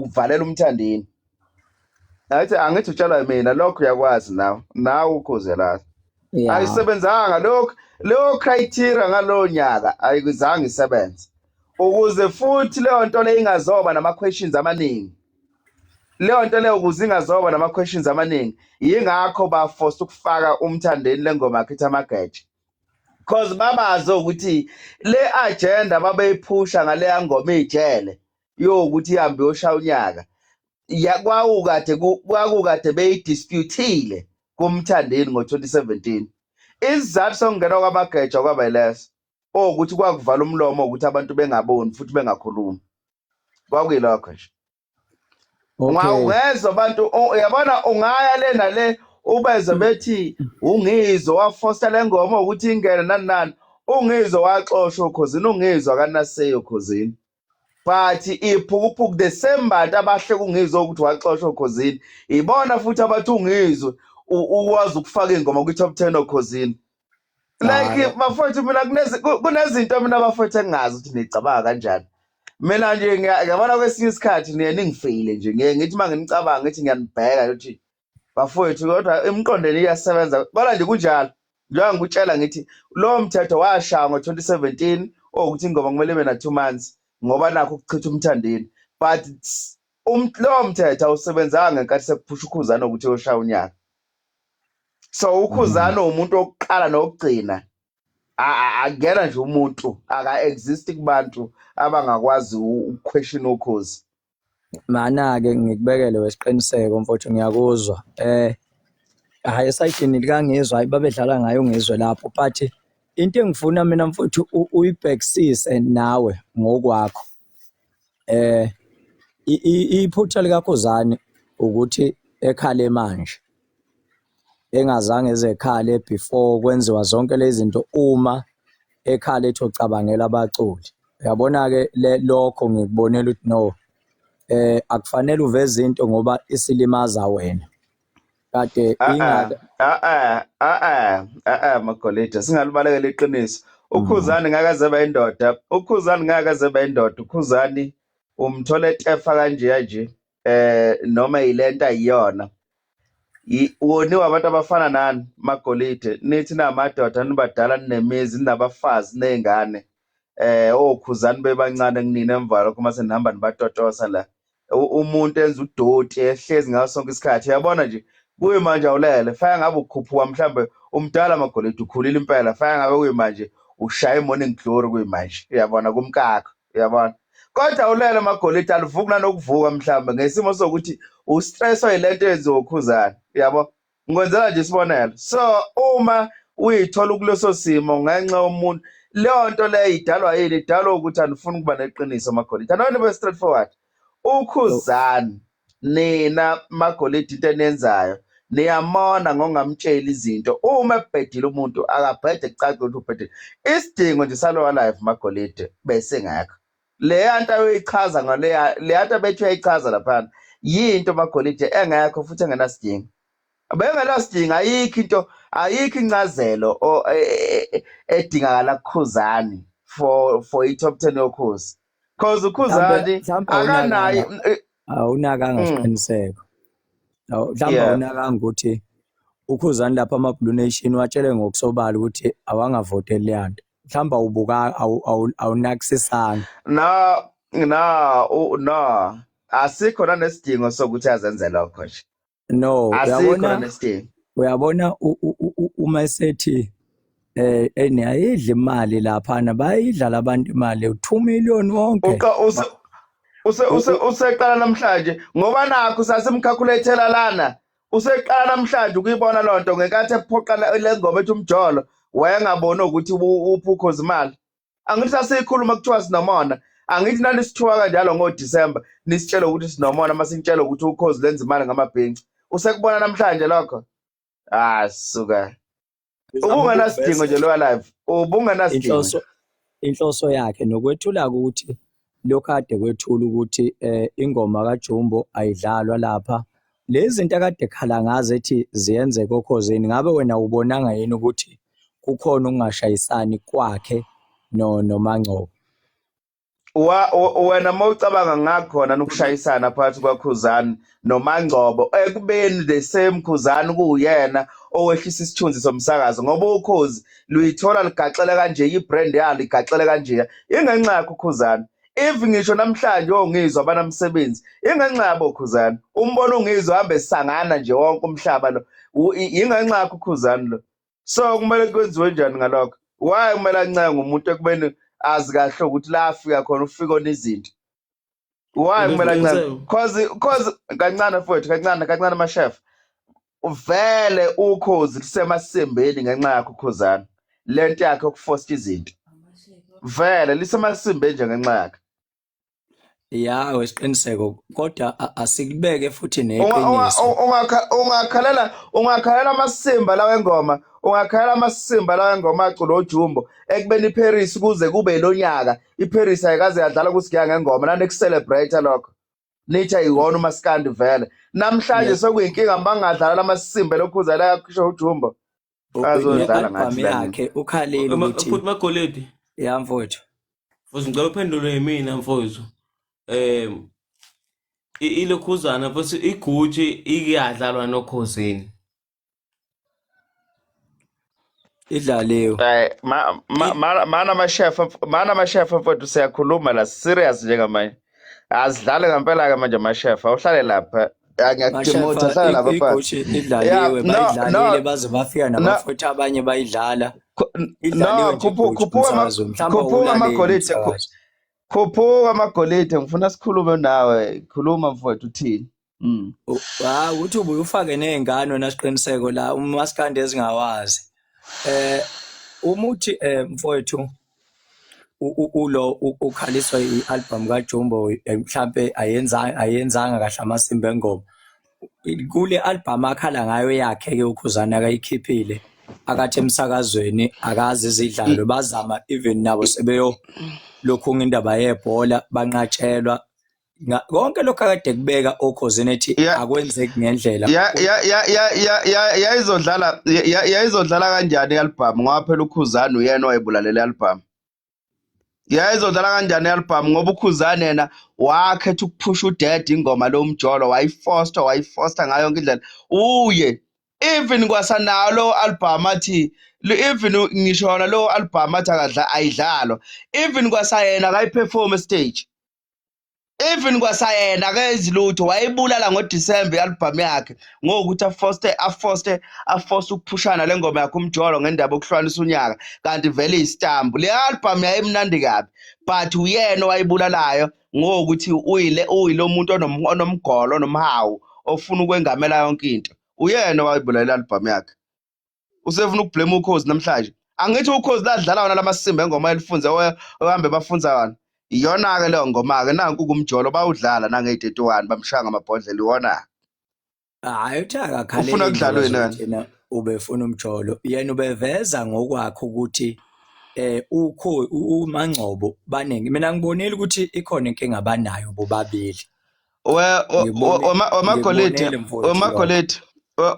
Kuvalela uMthandeni. Athi angithi utshelwa mina lokho, uyakwazi nawe, nawe ukhuze la. Ayisebenzanga lokho, leyo criteria ngalowo nyaka ayikuzange isebenze. Ukuze futhi leyo nto leyo ingazoba nama questions amaningi. Leyo nto leyo ukuze ingazoba nama questions amaningi, yingakho ba force ukufaka uMthandeni lengoma yakhe amageje. Cause babazi ukuthi le agenda babeyiphusha ngaleya ngoma ijele yokuthi ihambe yoshaya unyaka. Ya kwakukade kwakukade beyidisputile kuMthandeni ngo-2017. Isizathu sokungena kwamageja kwaba yileso, ukuthi kwakuvala umlomo ukuthi abantu bengaboni futhi bengakhulumi. Kwakuyilokho nje. Ungezwa abantu, uyabona, ungaya le nale ubeze bethi uNgizwe wafosta le ngoma ukuthi ingene nani nani. UNgizwe waxoshwa oKhozini, uNgizwe akanaseyo oKhozini. But iphukuphuku the same bantu abahle kuNgizwe ukuthi waxoshwa oKhozini, ibona futhi abathi uNgizwe ukwazi ukufaka ingoma kwi-top 10 oKhozini. Like bafowethu, mina kunezinto mina bafowethu engingazi ukuthi nicabanga kanjani. Mina nje ngiyabona kwesinye isikhathi niye ningifeyile nje, ngiye ngithi uma nginicabanga ngithi ngiyanibheka ukuthi bafowethu, kodwa imiqondo iyasebenza. Kodwa nje kunjalo, njengoba ngikutshela ngithi lowo mthetho washaya ngo-2017 owukuthi ingoma kumele ibe na-2 months ngoba nakho ukuchitha uMthandeni, but lowo mthetho awusebenzanga ngenkathi sekuphusha uKhuzani ukuthi uyoshaya unyaka. So uKhuzani umuntu wokuqala nokugcina akuyena nje umuntu, aka-exist kubantu abangakwazi ukuquestion ukhozi. Mana-ke ngikubekele wesiqiniseko mfowethu, ngiyakuzwa. Hhayi esayidini likaNgizwe, hhayi babedlala ngayo uNgizwe lapho, but into engifuna mina mfowethu uyibhekisise nawe ngokwakho. Iphutha likaKhuzani ukuthi ekhale manje, engazange ezekhale before kwenziwa zonke lezi zinto, uma ekhala ethi ucabangela abaculi. Uyabona-ke le lokho ngikubonela ukuthi no, akufanele uveze into ngoba isilimaza wena. Kade ingaka Magolide, singalibalekela iqiniso. UKhuzani ngeke aze abe indoda, uKhuzani ngeke aze abe indoda. UKhuzani umthola etefa kanje nje, noma yilento ayiyona. Woniwa abantu abafana nani Magolide, nithi namadoda, nibadala, ninemizi, ninabafazi, nezingane. OKhuzani bebancane kunina, emva lokho mase nihamba nibatotosa la. Umuntu enza udoti ehlezi ngaso sonke isikhathi. Uyabona nje kuyimanje awulele, faya ngabe ukhuphuka mhlambe umdala Magolide, ukhulile impela, faya ngabe kuyimanje ushaya i-morning glory kuyimanje, uyabona, kumkakho, uyabona. Kodwa awulele Magolide, alivuki nanokuvuka mhlambe ngesimo sokuthi ustresswa yilento eyenziwa uKhuzani, uyabo. Ngikwenzela nje isibonelo. So uma uyithola kuleso simo ngenxa yomuntu, leyo nto leyo idalwa yini? Idalwa ukuthi anifuni ukuba neqiniso Magolide. Anoni be straightforward. UKhuzani nina Magolide into eniyenzayo niyamona ngokungamtsheli izinto. Uma ebhedile umuntu akabhede, kucace ukuthi ubhedile. Isidingo nje salowa live Magolide besingekho. Leya nto ayoyichaza ngaleya, leya nto abethi uyayichaza laphana, yinto Magolide engekho futhi engenasidingo. Bengenasidingo, ayikho into, ayikho incazelo edingakala kuKhuzani for i-top 10 yoKhozi. Cause uKhuzani akanayo. Awunakanga siqiniseko. Mhlawumbe awunakanga ukuthi uKhuzani lapha ama-Blue Nation watshele ngokusobala ukuthi awangavoteli leya nto. Mhlawumbe awubuka, awunakisisanga. No, no, no. Asikho nanesidingo sokuthi azenze lokho nje. No, uyabona, uyabona uma esethi niyayidla imali laphana, bayidla labantu imali 2 million wonke. Useqala namhlanje ngoba nakho sasimkhakhuletela lana. Useqala namhlanje ukuyibona lonto ngenkathi ephoqa le ngoma ethi umjolo, wayengaboni ukuthi uphi ukhozi imali. Angithi sasiyikhuluma kuthiwa sinomona, angithi nanisithuka kanjalo ngoDisemba nisitshela ukuthi sinomona, masintshela ukuthi ukhozi lenza imali ngamabhenci. Usekubona namhlanje lokho? Ah suka. Ubungenasidingo nje lo live. Ubungenasidingo. Inhloso yakhe nokwethula ukuthi lokho kade kwethula ukuthi ingoma kaJumbo ayidlalwa lapha. Lezi zinto akade khala ngazo ethi ziyenzeka oKhozini, ngabe wena ubonanga yini ukuthi kukhona ukungashayisani kwakhe noMangcobo? Wena uma ucabanga ngakhona nokushayisana phakathi kwaKhuzani noMangcobo, ekubeni the same Khuzani kuwuyena owehlisa isithunzi somsakazo, ngoba uKhozi luyithola ligaxele kanje, i-brand yalo igaxele kanje, ingenxa yakho uKhuzani. If ngisho namhlanje ongizwa abanamsebenzi, ingenxa yabo Khuzani. Umbono ungizwa hambe sangana nje wonke umhlaba lo, ingenxa yakho uKhuzani lo. So kumele kwenziwe njani ngalokho? Why kumele ancenge umuntu ekubeni azi kahle ukuthi la afika khona ufika ona izinto? Why kumele ancenge? Cause kancane mfowethu, kancane kancane mashef. Vele uKhozi lisemasimbeni ngenxa yakho uKhuzani. Lento yakhe yokufosta izinto. Vele lisemasimbeni nje ngenxa yakhe. Ya, wesiqiniseko, kodwa asikubeke futhi neqiniso. Ungakhalela amasimba lawa engoma, ungakhalela amasimba lawa engoma aculo oJumbo ekubeni iParis kuze kube lonyaka. iParis ayikaze yadlala kusigiya ngengoma, nani-celebrate lokho. Nithi ayiwona umaskandi vele. Namhlanje sekuyinkinga bangadlala lamasimba lokhuza la yakhishwa uJumbo. Azodlala ngathi yakhe ukhalile ukuthi futhi Magoledi. Ya mfowethu. Futhi ngicela uphendule yimina mfowethu. Ilokhuzana futhi iGucci ikuyadlalwa noKhozini. Idlaliwe. Eh mana mashef, mana mashef mfowethu, siyakhuluma la serious njengamanje. Azidlale ngempela ke manje mashef, awuhlale lapha. Ngiyakudimotha, hlala lapha phansi. iGucci idlaliwe, bayidlalile baze bafika nabafowethu abanye bayidlala. No, khuphuka khuphuka amagolide, khuphuka amagolide, ngifuna sikhulume nawe. Khuluma mfowethu, uthini? Ha, uthi ubuye ufake nezingane wena siqiniseko la umaskandi ezingawazi. Uma uthi mfowethu ulo ukhaliswa i-album kaJumbo, mhlambe ayenzanga kahle amasimba engoma. Kule album akhala ngayo yakhe ke uKhuzani akayikhiphile akathi emsakazweni akazi izidlalo, bazama even nabo sebeyo lokhu indaba yebhola banqatshelwa konke lokho akade kubeka oKhozini ethi akwenzeki ngendlela. Ya yayizodlala kanjani i-album, ngoba phela uKhuzani uyena owayebulalela i-album? Yayizodlala kanjani i-album, ngoba uKhuzani yena wakhetha ukuphusha uDad ingoma lo umjolo, wayifosta wayifosta ngayo yonke indlela uye even kwasanalo album athi even ngisho yona lo album athi akadla ayidlalwa, even kwasayena akayiperform stage, even kwasayena akenzi lutho. Wayibulala ngoDisemba i-album yakhe ngokuthi afoste afoste afoste ukuphushana le ngoma yakhe umjolo ngendaba yokuhlukanisa unyaka, kanti vele iyisitambu le album yayimnandi kabi, but uyena owayibulalayo ngokuthi uyile uyilo muntu onomgolo onomhawu ofuna ukwengamela yonke into. Uyena owayibulala i-album yakhe. Usefuna ukublame uKhozi namhlanje. Angithi uKhozi ladlala wona lamasimba engoma elifunze ohambe bafunza wona. Iyona-ke leyo ngoma-ke, nanku kumjolo bawudlala nangeyi-31 bamshaya ngamabhodlela iwona. Hayi, uthi akakhaleli Ufuna kudlalwe indaba yini? zokuthi yena ubefuna umjolo, yena ubeveza ngokwakhe ukuthi ukho uMangcobo baningi. Mina ngibonile ukuthi ikhona inkinga abanayo bobabili. Wamagolide, Ngibonile mfowethu lokho. Wamagolide, Ya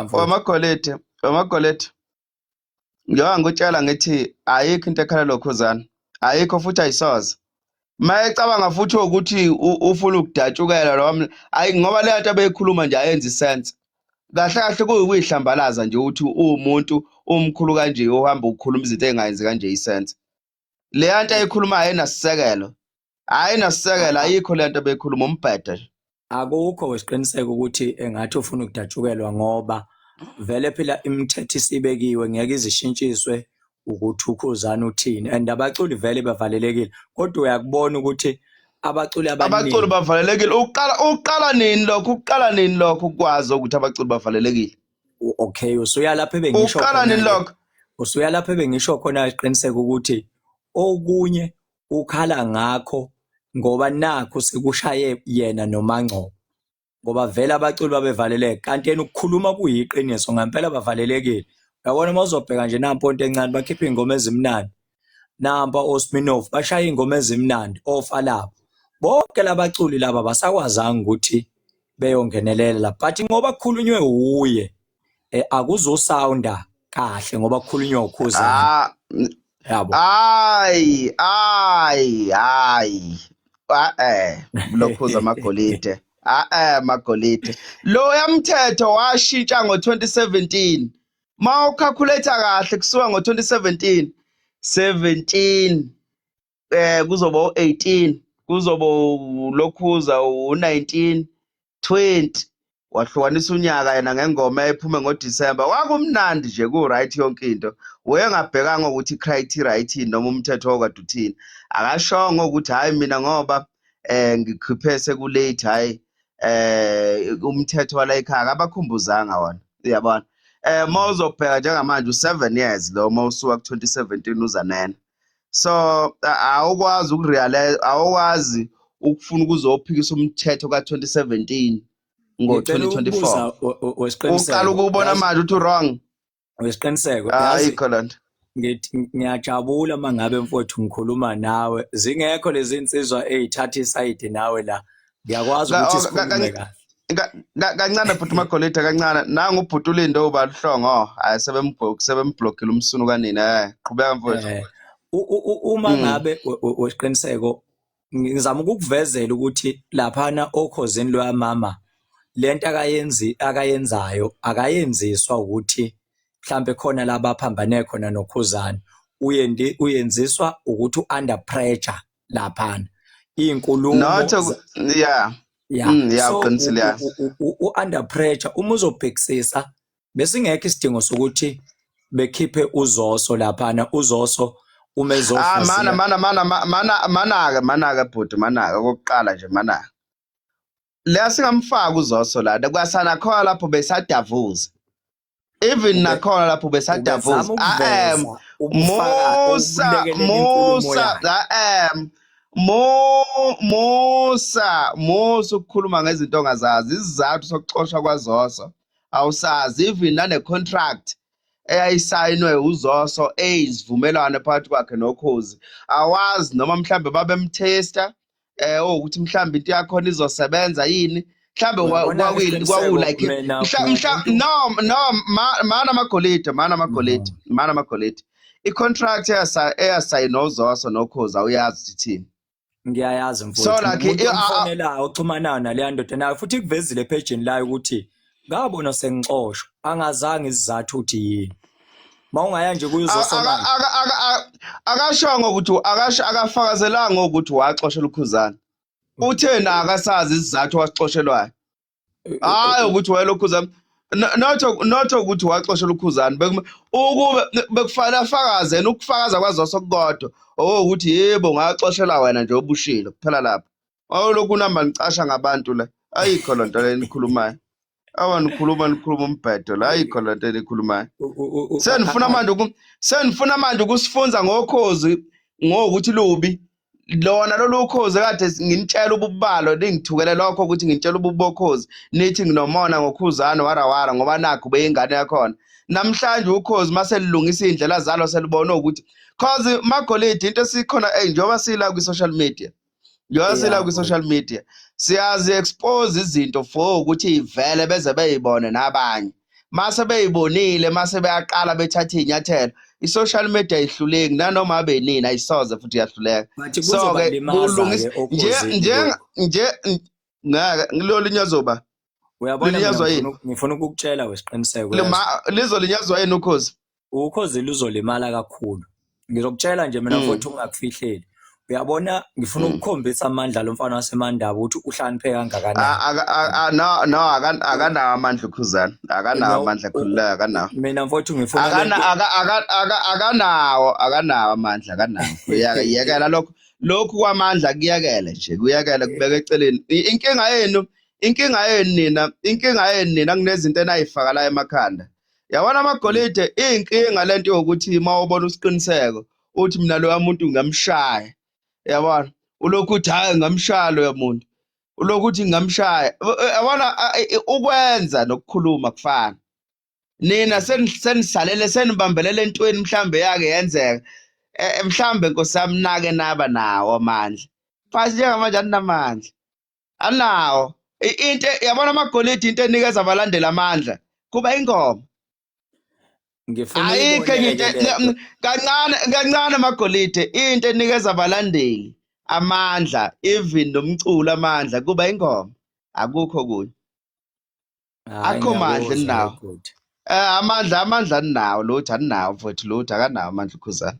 mfowethu. wamagolide, wamagolide, njengoba ngikutshela ngithi ayikho into ekhala lokhuzana, ayikho futhi ayisoze. Mayecabanga futhi ukuthi ufuna ukudatshukela lo, ayi, ngoba le nto abeyikhuluma nje ayenzi sense. Kahle kahle kuyihlambalaza nje ukuthi uwumuntu umkhulu kanje uhamba ukhuluma izinto ey'ngayenzi kanje isense. Le nto ayikhulumayo ayinasisekelo, ayinasisekelo, ayikho le nto abeyikhuluma, umbhedo nje. Akukho isiqiniseko ukuthi engathi ufuna ukudatshukelwa, ngoba vele phela imithetho isibekiwe, ngeke izishintshiswe ukuthi uKhuzani uthini, and abaculi vele bavalelekile, kodwa uyakubona ukuthi abaculi Abaculi abaningi bavalelekile. Uqala nini lokho? Uqala nini lokho ukwazi ukuthi abaculi bavalelekile? Okay, usuya lapho ebengisho Uqala nini khona-ke. lokho? Usuya lapho ebengisho khona, isiqiniseko ukuthi okunye ukhala ngakho ngoba nakho sekushaye yena noMangcobo, ngoba vele abaculi babevaleleke, kanti yena ukukhuluma kuyiqiniso ngempela bavalelekile. Uyabona, uma uzobheka nje nampo into encane, bakhipha iy'ngoma ezimnandi, nampa oSminoff bashaya iy'ngoma ezimnandi, oFalabo, bonke labaculi laba basakwazanga ukuthi beyongenelela la, but ngoba kukhulunywe wuye akuzosawunda kahle ngoba kukhulunywa uKhuzani. Ah, Yabo. Hayi, hayi, hayi. Ah lokhuza amagolide. Ah amagolide. Lo yamthetho washintsha ngo-2017. Mawucalculate kahle kusuka ngo-2017 17 kuzoba u-18 kuzoba lokhuza u-19 20 wahlukanisa unyaka yena ngengoma ephume ngoDisemba. Kwakumnandi nje ku-right yonke into. Wayengabhekanga ukuthi i-criteria ithini noma umthetho wawukade uthini. Akashongo ukuthi hhayi mina ngoba ngikhiphe seku-late hhayi umthetho wala ekhaya akabakhumbuzanga wona, uyabona. Uma uzobheka njengamanje u-7 years lo uma usuka ku-2017 uza nena. So awukwazi ukurealize, awukwazi ukufuna ukuzophikisa umthetho ka-2017 Ngicela ngo-2024. ukubuza wesiqiniseko. Uqala ukubona Yazi manje ukuthi wrong. wesiqiniseko yazi Ayikho lento. Ngithi ngiyajabula mangabe mfowethu ngikhuluma nawe zingekho lezi insizwa ezithatha isayidi nawe la ngiyakwazi ukuthi sikhulume kahle. Kancane bhuti Magolide kancane. Nangu ubhuti uLindo ubaluhlongo. Hayi sebemblockile umsunu kanina. Qhubeka mfowethu. Uma ngabe wesiqiniseko ngizama ukukuvezela ukuthi laphana okhozini lwamama lento akayenzi akayenzayo akayenziswa ukuthi mhlambe khona laba aphambane khona noKhuzani, uyendi uyenziswa ukuthi under pressure laphana izinkulumo. Not yeah. Yeah. Yeah, So uqinisile, yeah. U-under pressure uma uzobhekisisa besingekho isidingo sokuthi bekhiphe uZoso laphana, uZoso uma Ah, ezohlaziya. Mana mana mana mana mana-ke mana-ke bhuti, mana-ke okokuqala nje mana. La singamfaka uZoso la kwasana khona lapho besadavuza. Even nakhona lapho besadavuza. Ubezama Ah, ukuveza ubufakazi Musa obulekelela inkulumo Musa yakhe. Mo Musa Musa ukukhuluma ngezinto ongazazi. Isizathu sokuxoshwa kwaZoso awusazi, even nane contract eyayisayinwe uZoso eyisivumelwano phakathi kwakhe noKhozi awazi, noma mhlambe babemtesta ukuthi mhlambe into yakhona izosebenza yini mhlambe Uyabona-ke kwaku Siqiniseko, like mina mhla mina mhla into no no mana amagolide, mana amagolide, mana amagolide, i-contract eyasayinwa uZoso noKhozi awuyazi ukuthi ithini. Ngiyayazi So mfowethu, like umuntu omfonelayo oxhumanayo naleya ndoda nayo futhi ikuvezile ephejini layo ukuthi ngabona sengixoshwa angazange isizathu ukuthi yini. Mawungaya nje kuyozoso manje. Akashongo ukuthi akasho, akafakazelanga ukuthi waxoshela uKhuzani. Uthe na akasazi isizathu wasixoshelwayo. Hayi ukuthi wayelokhuzana not ukuthi waxoshela uKhuzani, ukube bekufanele afakaze yena ukufakaza kwaZoso kukodwa ukuthi yebo ngaxoshela wena nje obushilo kuphela lapho. Awulokhu unamba nicasha ngabantu la, ayikho lento le enikhulumayo. Awa nikhuluma nikhuluma umbhedo la, ayikho lento enikhulumayo. Senifuna manje senifuna manje ukusifunza ngokhozi ngokuthi lubi lona lolu ukhozi kade nginitshela ububalo ningithukele lokho ukuthi nginitshela ububokhozi nithi nginomona ngoKhuzani warawara ngoba nakho beyingane yakhona. Namhlanje ukhozi mase lilungisa izindlela zalo selibona ukuthi cause Magolide into esikhona njengoba sila kwi social media, njengoba sila kwi social media siyazi expose izinto for ukuthi ivele beze beyibone nabanye. Mase beyibonile mase beyaqala bethatha izinyathelo. I-social media ayihluleki nanoma abe nini, ayisoze futhi iyahluleka. But So ke kuzobalimaza kulungisa ke okhozini nje lokhu. Nje ngeke ngilolinyazwa Uyabona mina lilinyazwa yini? Ngifuna ukukutshela wesiqiniseko yazi. Lizolinyazwa yini ukhozi? Ukhozi luzolimala kakhulu. Ngizokutshela nje mina mfowethu ungakufihleli. Uyabona ngifuna ukukhombisa amandla lo mfana waseMandaba ukuthi uhlakaniphe kangakanani. No no akanawo amandla uKhuzani. Akanawo No, amandla, khululeka, akanawo. Mina mfowethu ngifuna lento Akanawo, akanawo amandla, akanawo. Yekela lokho. Lokhu kwamandla kuyekele nje, kuyekele kubeka eceleni. Inkinga yenu, inkinga yenu nina, inkinga yenu nina kunezinto enayifaka la emakhanda. Yabona amagolide, inkinga lento yokuthi uma ubona usiqiniseko uthi mina loya muntu ngamshaya. Yabona? Ulokhu uthi hayi ngamshaya loya muntu. Ulokhu uthi ngamshaya. Yabona ukwenza nokukhuluma kufana. Nina senisalele senibambelele entweni mhlambe yake yenzeka. Mhlambe Nkosi yami nake naba nawo amandla. Phasi njengamanje aninamandla. Anawo. Into yabona amagolide into enikeza abalandeli amandla. Kuba ingoma. Ngifuna Ayikho enye uyiboneke into lento. kancane kancane amagolide into enikeza abalandeli amandla even nomculo amandla kuba ingoma akukho kunye. Hhayi Akho mandla ngiyakuzwa eninawo. bhuti. Amandla aninawo lutho aninawo mfowethu lutho akanawo amandla uKhuzani.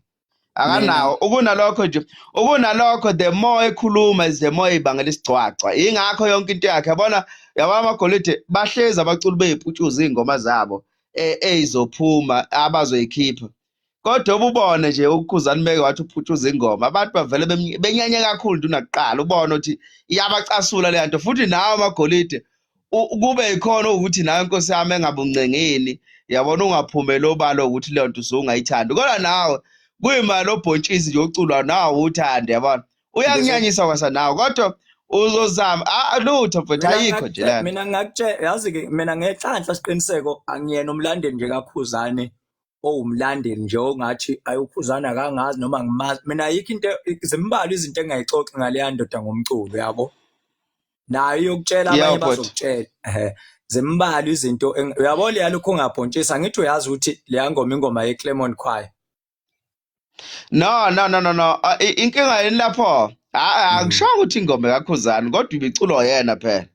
Mina Akanawo ukunalokho nje ukunalokho the more ekhuluma is the more ibangela isigcwagcwa. Ingakho yonke into yakhe yabona yabona amagolide bahlezi abaculi beyiputshuza izingoma zabo eyizophuma abazoyikhipha. Kodwa ububone nje uKhuzani meke wathi uphutshuza ingoma abantu bavele benyanya kakhulu nje unakuqala ubone ukuthi iyabacasula le nto futhi nawe amagolide kube yikhona ukuthi nawe nkosi yami engabuncengeni yabona ungaphumeli obala ukuthi leyo nto usungayithandi kodwa nawe kuyimali obhontshisi nje oculwa nawe uthande yabona uyakunyanyisa kwasa nawe kodwa uzozama lutho mfethu Mina ayikho nje le nto. Mina ngingakutshela yazi-ke mina ngenhlanhla siqiniseko angiyena umlandeli nje kaKhuzani owumlandeli nje ongathi ayokhuzana akangazi noma ngimazi mina ayikho into zimbalwa izinto engingayixoxi ngaleya ndoda ngomculo yabo nayo iyokutshela abanye Yeah, but bazokutshela ehe zimbalwa izinto uyabo leya lokhu ungabhontshisa ngithi uyazi ukuthi leya ngoma ingoma ye-Clermont Choir. No no no no no inkinga yini lapho akushongo ukuthi ingoma kaKhuzani kodwa ibiculwa yena phela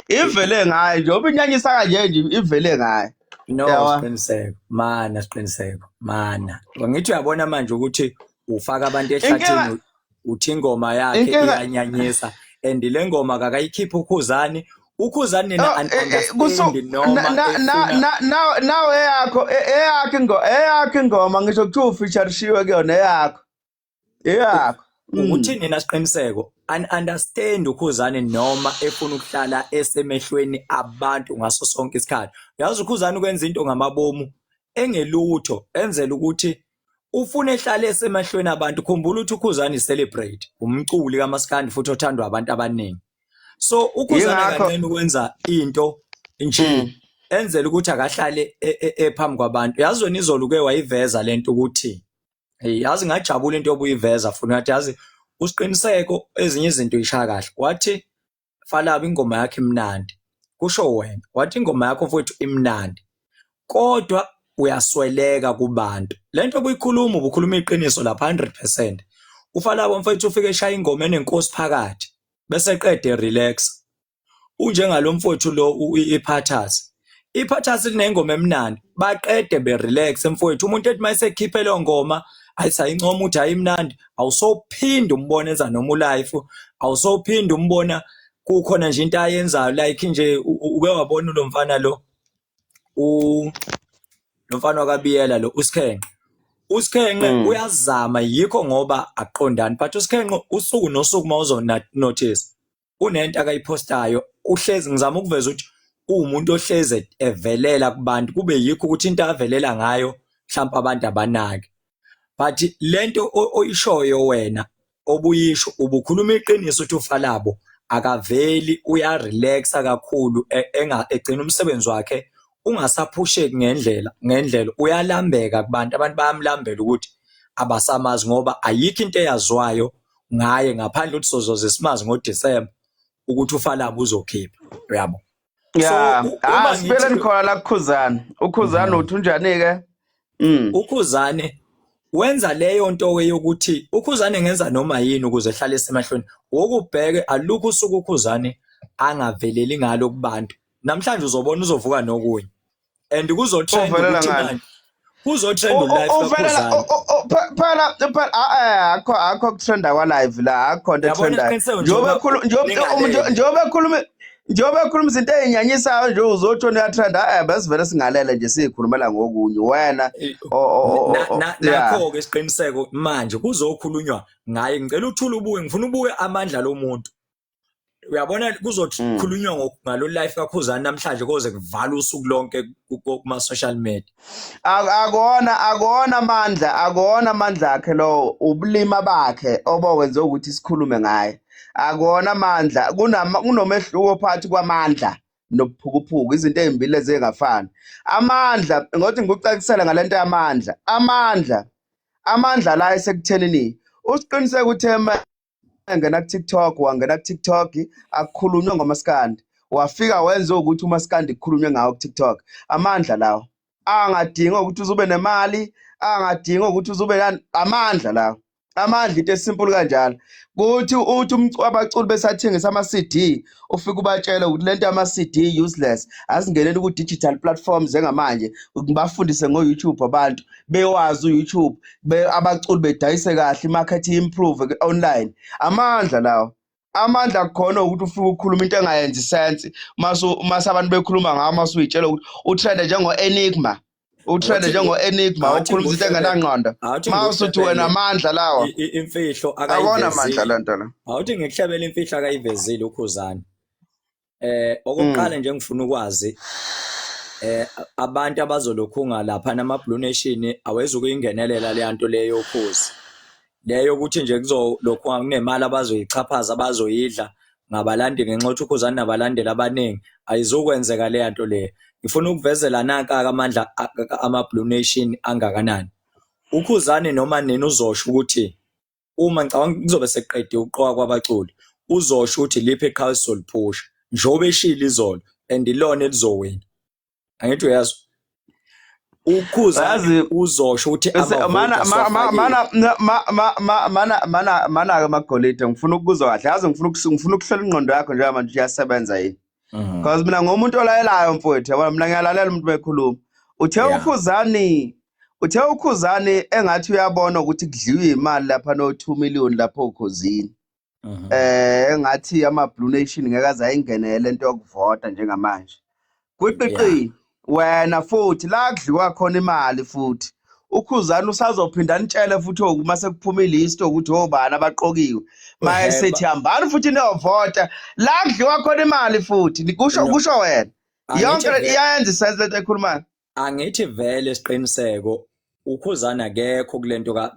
ivele ngaye njengoba inyanyisa kanje nje ivele ngaye. No Yabo. siqiniseko mana siqiniseko mana ngithi uyabona manje ukuthi ufaka abantu ehlathini uthi ingoma yakhe iyanyanyisa and le ngoma kakayikhipha uKhuzani uKhuzani nina Oh, understand noma efuna nawe eyakho eyakho eyakho ingoma ngisho kuthiwa ufeaturishiwe kuyona eyakho eyakho. Ukuthi nina siqiniseko understand uKhuzani noma efuna ukuhlala esemehlweni abantu ngaso sonke isikhathi. Uyazi uKhuzani ukwenza into ngamabomu engelutho enzela ukuthi ufuna ehlale esemehlweni abantu. Khumbula ukuthi uKhuzani celebrate umculi kaMaskandi futhi othandwa abantu abaningi. So uKhuzani akanqeni ukwenza into nje enzela ukuthi akahlale ephambi kwabantu. Yazi wena izolo uke wayiveza lento ukuthi hey yazi ngajabula into obuyiveza futhi ngathi yazi usiqiniseko ezinye izinto ishaya kahle. Wathi Falaba ingoma yakho imnandi. Kusho wena. Wathi ingoma yakho mfowethu imnandi. Kodwa uyasweleka kubantu. Lento obuyikhuluma ubukhuluma iqiniso lapha 100%. Ufalaba mfowethu ufike eshaya ingoma enenkosi phakathi bese qede relax. Unjengalo mfowethu lo iPhathas. iPhathas linengoma emnandi baqede berelax mfowethu umuntu ethi mayesekhiphe leyo ngoma ayisayincoma ukuthi ayimnandi awusophinde umbone enza noma ulife awusophinde umbona kukhona nje into ayenzayo like nje uke wabona lo mfana lo lo mfana wakabiyela lo uSikhenqe uSikhenqe uyazama yikho ngoba aqondani but uSikhenqe usuku nosuku mawuzo notice unento akayiphostayo uhlezi ngizama ukuveza ukuthi uwumuntu ohleze evelela kubantu kube yikho ukuthi into avelela ngayo mhlawumbe abantu abanaki but lento oyishoyo wena obuyisho ubukhuluma iqiniso ukuthi uFalabo akaveli uyarelaxa kakhulu egcina umsebenzi wakhe ungasaphusheki ngendlela uyalambeka kubantu abantu bayamlambela ukuthi abasamazi ngoba ayikho into eyaziwayo ngaye ngaphandle ukuthi sozoze simazi ngoDisemba ukuthi uFalabo uzokhipha uyabo. Yeah, so, sibeleni khona la kuKhuzani. UKhuzani uthi unjani ke? UKhuzani wenza leyo nto yokuthi uKhuzani ngenza noma yini ukuze ehlale esemehlweni. Wokubheke alukho usuku uKhuzani angaveleli ngalo kubantu. Namhlanje uzobona uzovuka nokunye. And kuzotrend ukuthi manje kuzotrend ulive kaKhuzani. Phela phela akho akho kutrenda kwa live la akho into etrendayo. Njengoba ekhuluma njengoba ekhuluma izinto ey'nyanyisayo nje uzothi uyatrenda besivele singalele nje siyikhulumela ngokunye wena nakho-ke isiqiniseko manje kuzokhulunywa ngaye ngicela uthule ubuke ngifuna ubuke amandla lomuntu uyabona kuzokhulunywa ngalo life kaKhuzani namhlanje koze kuvala usuku lonke kuma social media akona amandla akona amandla akhe lo ubulima bakhe obowenze ukuthi sikhulume ngaye akona amandla kunomehluko phakathi kwamandla nobuphukuphuku izinto ezimbili ezingafani amandla ngothi ngikucacisela ngalento yamandla amandla la esekuthenini usiqiniseke ukuthi engena ku-TikTok wangena ku-TikTok akukhulunywa ngomaskandi wafika wenza ukuthi umaskandi kukhulunywe ngawo ku-TikTok amandla lawo. Angadingi ukuthi uzube nemali, angadingi ukuthi uzube nani, amandla lawo. Amandla into esimple kanjalo. Kuthi uthi abaculi besathengisa ama-CD, ufike ubatshele ukuthi lento yama-CD useless, asingeneli ku-digital platforms njengamanje, ngibafundise ngo-YouTube abantu, bewazi u-YouTube, abaculi bedayise kahle, i-market improve online. Amandla lawo. Amandla khona ukuthi ufike ukhuluma into engayenzi sense, mase abantu bekhuluma ngawo, mase uyitshela ukuthi utrende njengo-Enigma. Utrende njengo-Enigma, ukhuluma izinto engenangqondo. Mawusuthi wena amandla lawa. Imfihlo akayona amandla lento la. Awuthi ngikuhlebele imfihlo akayivezile uKhuzani. Okokuqala nje ngifuna ukwazi abantu abazolokhunga lapha nama Blue Nation awezukuyingenelela le nto leyo yokhozi. Leyo ukuthi nje kuzolokhu kunemali abazoyixhaphaza abazoyidla ngabalandeli ngenxa yokuthi uKhuzani nabalandeli abaningi, ayizukwenzeka leya nto leyo. Ngifuna ukuvezela nanka-ke amandla ama-Blue Nation angakanani. UKhuzani noma nini uzosho ukuthi uma ngicabanga kuzobe sekuqediwe ukuqoka kwabaculi, uzosho ukuthi liphi iqhawe esizoliphusha njengoba eshilo izolo and ilona elizowina. Angithi uyazwa? UKhuzani Yazi uzosho ukuthi mana amavoti ma, ma, asiwafakile. mana ma, ma, ma, mana mana mana ke magolide ngifuna ukuzwa kahle yazi ngifuna ukuhlola ingqondo yakho njengamanje iyasebenza yini because mina ngumuntu olayelayo mfowethu yabona mina ngiyalalela umuntu bekhuluma uthe uKhuzani uthe uKhuzani engathi uyabona ukuthi kudliwa imali lapha no 2 million lapho uKhuzini engathi ama Blue Nation ngeke aze ayingenele lento yokuvota njengamanje kwiqiqi wena futhi la kudliwa khona imali futhi uKhuzani usazophinda nitshele futhi uma sekuphuma ilist ukuthi obani abaqokiwe maye sethi hambani futhi niyovota la kudliwa khona imali futhi kusho kusho wena yonke iyayenza isense lento ekhulumayo. Angithi vele siqiniseko uKhuzani akekho kulento ka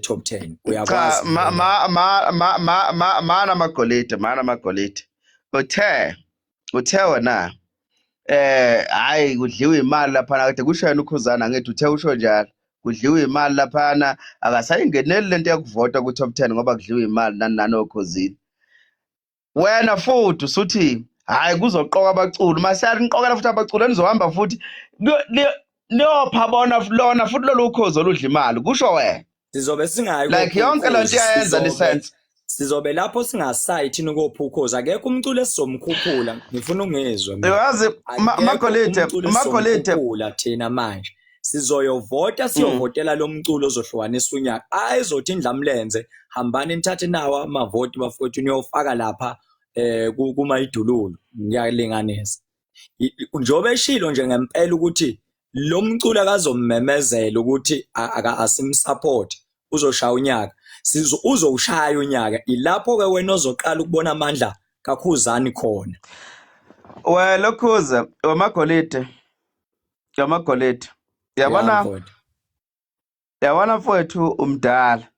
top 10 uyakwazi. Cha ma ma ma ma ma ma mana magolide mana magolide uthe wena hayi kudliwa imali lapha kade kusho yena uKhuzani angithi uthe usho njalo kudliwa imali laphana akasayingeneli lento yokuvota ku top 10 ngoba kudliwa imali nani nani oKhozini. Wena futhi usuthi hayi kuzoqoka abaculi masiyaniqokela futhi abaculi enizohamba futhi niyopha bona lona futhi lolu ukhozi oludla imali kusho wena. Sizobe singayi like yonke lento iyayenza le sense. Sizobe lapho singasayi thina ukopha ukhozi, akekho umculo esizomkhuphula, ngifuna ungizwe mina. Uyazi Magolide Magolide thina manje sizoyovota siyovotela lo mculo ozohlukanisa unyaka. Ayizothi indlamlenze hambani nithathe nawo amavoti bafowethu niyofaka lapha kumayidululu, ngiyalinganisa. Njengoba eshilo nje ngempela ukuthi lo mculo akazommemezela ukuthi asimsupport uzoshaya unyaka, uzowushaya unyaka. Ilapho ke wena ozoqala ukubona amandla kaKhuzani khona. Wena Khuza wamagolide wamagolide yabona yabona mfowethu umdala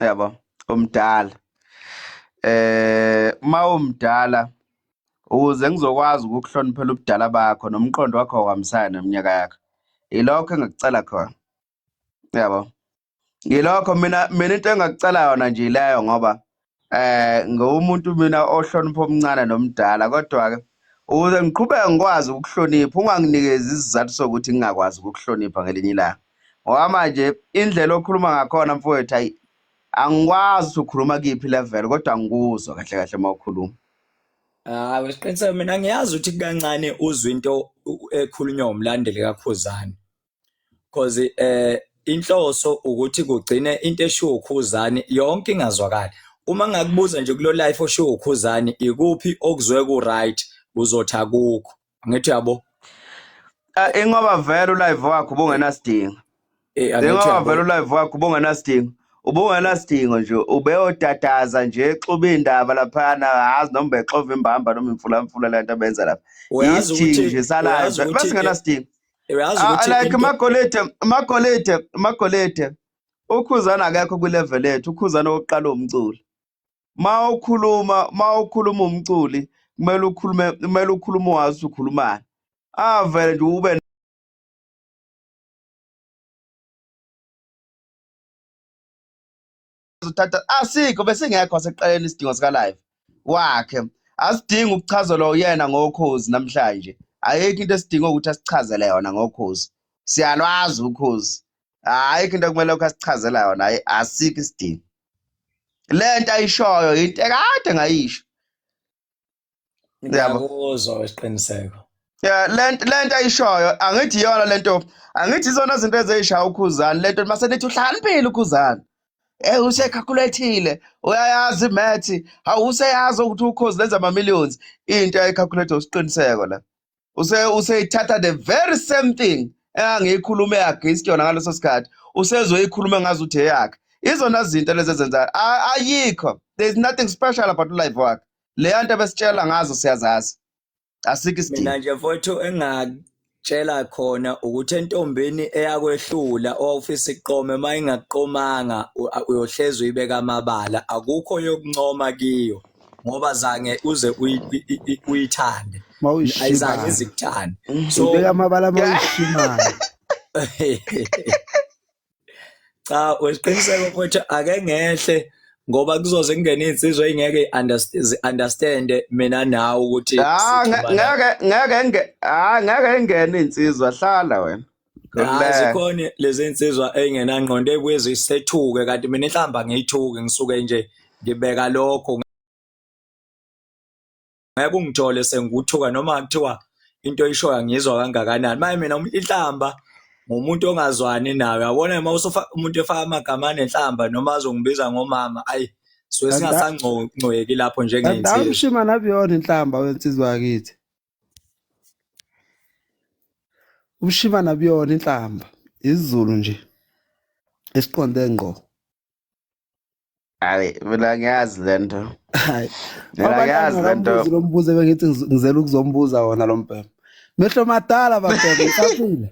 yabo umdala uma umdala ukuze ngizokwazi ukukuhloniphela ubudala bakho nomqondo wakho uhambisana neminyaka yakho ilokho engakucela khona yabo ngilokho mina into engakucela yona nje leyo ngoba ngumuntu mina ohlonipha omncane nomdala kodwa ke ukuze ngiqhubeke ngikwazi ukuhlonipha unganginikezi isizathu sokuthi ngingakwazi ukukuhlonipha ngelinye ilanga ngoba manje indlela okhuluma ngakhona mfowethu ayi angikwazi ukuthi ukhuluma kuyiphi level kodwa angikuzwa kahle kahle uma ukhuluma. Hayi siqiniseko mina ngiyazi ukuthi kancane uzwa into ekhulunywa umlandeli kaKhuzani because inhloso ukuthi kugcine into eshiwo uKhuzani yonke ingazwakali. Uma ngakubuza nje kulo life oshiwo uKhuzani ikuphi okuzwe ku right uzothi akukho. Angithi uyabo? Ingoba vele ulive wakho ubungenasidingo. Ingoba vele ulive wakho ubungenasidingo. Ubungenasidingo nje ubeyodadaza nje exuba indaba laphana azi noma bexova imbamba noma imfulamfula lento abenza lapha. Uyazi ukuthi nje salive besingenasidingo. Uyazi ukuthi like Magolide Magolide Magolide uKhuzani akekho kwilevel yethu uKhuzani oqala umculo. Mawukhuluma umculi kumele ukhulume kumele ukhulume wazi ukhulumani. Avele nje ube uthatha asikho besingekho sekuqaleni isidingo sika live wakhe asidingi ukuchazelwa uyena ngokhozi namhlanje. Ayikho into esidinga ukuthi asichazele yona ngokhozi. Siyalwazi ukhozi. Ayikho into okumele lokho asichazela yona, hayi asikho isidingo. Lento ayishoyo into ekade ngayisho. Yabo. Ngiyakuzwa isiqiniseko. Yeah, lento ayishoyo angithi iyona lento, angithi izona izinto ezishaya uKhuzani lento mase nithi uhlakaniphile uKhuzani. Eh usekhakhuletile, uyayazi imath, hawu useyazi ukuthi ukhozi lenza ama millions, into ayikhakhulethe usiqiniseko la. Useyithatha the very same thing engangiyikhulume against yona ngaleso sikhathi, usezoyikhuluma ngazi ukuthi eyakhe. Izona zinto lezi ezenza ayikho. There is nothing special about life wakhe. Leya nto abesitshela ngazo siyazazi. Asikho isidingo. Mina nje mfowethu engakutshela khona ukuthi entombini eyakwehlula owawufisa iqome uma ingakuqomanga uyohlezi uyibeka amabala, akukho yokuncoma kiyo ngoba zange uze uyithande, ayizange izikuthande. So ubeka amabala mawuyishimana. Cha, usiqiniseko mfowethu ake ngehle ngoba kuzoze kungene iy'nsizwa ey'ngeke zi-understand mina nawe ukuthi Ah, ngeke ngeke ingene insizwa, hlala wena. Hayi zikhona lezi insizwa ey'ngenangqondo ey'buye zisethuke, kanti mina inhlamba ngiyithuke, ngisuke nje ngibeka lokho. Ngeke ungithole sengikuthuka noma kuthiwa into oyishoyo angiyizwa kangakanani. Manje mina inhlamba ngumuntu ongazwani nayo, yabona uma usufa umuntu efaka amagama anenhlamba noma azongibiza ngomama, ayi suke singasangcweki lapho njengensizwa. Mshima nabiyona inhlamba wensizwa yakithi. Ubushima nabiyona inhlamba, isiZulu nje esiqonde ngqo. Hayi mina ngiyazi lento. Hayi. Mina ngiyazi lento. Lo mbuzo bengithi ngizela ukuzombuza wona lo mbhemu. Mehlo madala babhemu usaphila.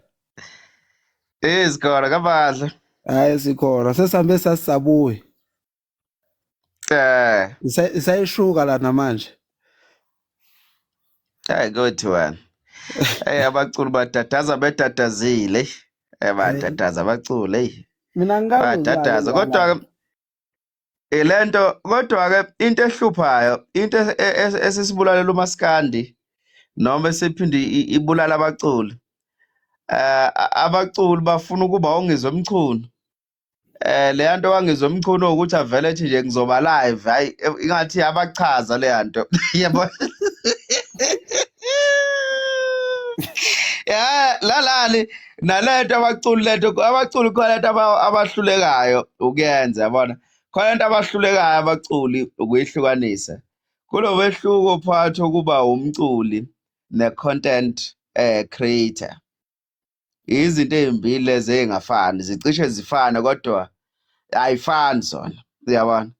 Eh sikhona kabahle. Hayi sikhona sesihambe sasisabuye. Eh. Isayishuka la namanje. Hayi kodwa wena. Hey abaculi badadaza bedadazile. Eh badadaza abaculi hey. Mina ngikabuza. Badadaza kodwa ke lento, kodwa ke into ehluphayo, into esisibulalela umaskandi noma esiphinde ibulala abaculi. Abaculi bafuna ukuba ongizwe Mchunu. Leya nto wangizwe Mchunu ukuthi avele ethi nje ngizoba live, hayi ingathi abachaza leya nto. Yebo. Ya lalali nalento abaculi, lento abaculi khona lento abahlulekayo ukuyenza, yabona. Khona lento abahlulekayo abaculi ukuyihlukanisa. Kulo mehluko phakathi kokuba umculi ne-content creator. Izinto ezimbili lezi ezingafani, zicishe zifane kodwa ayifani zona, uyabona.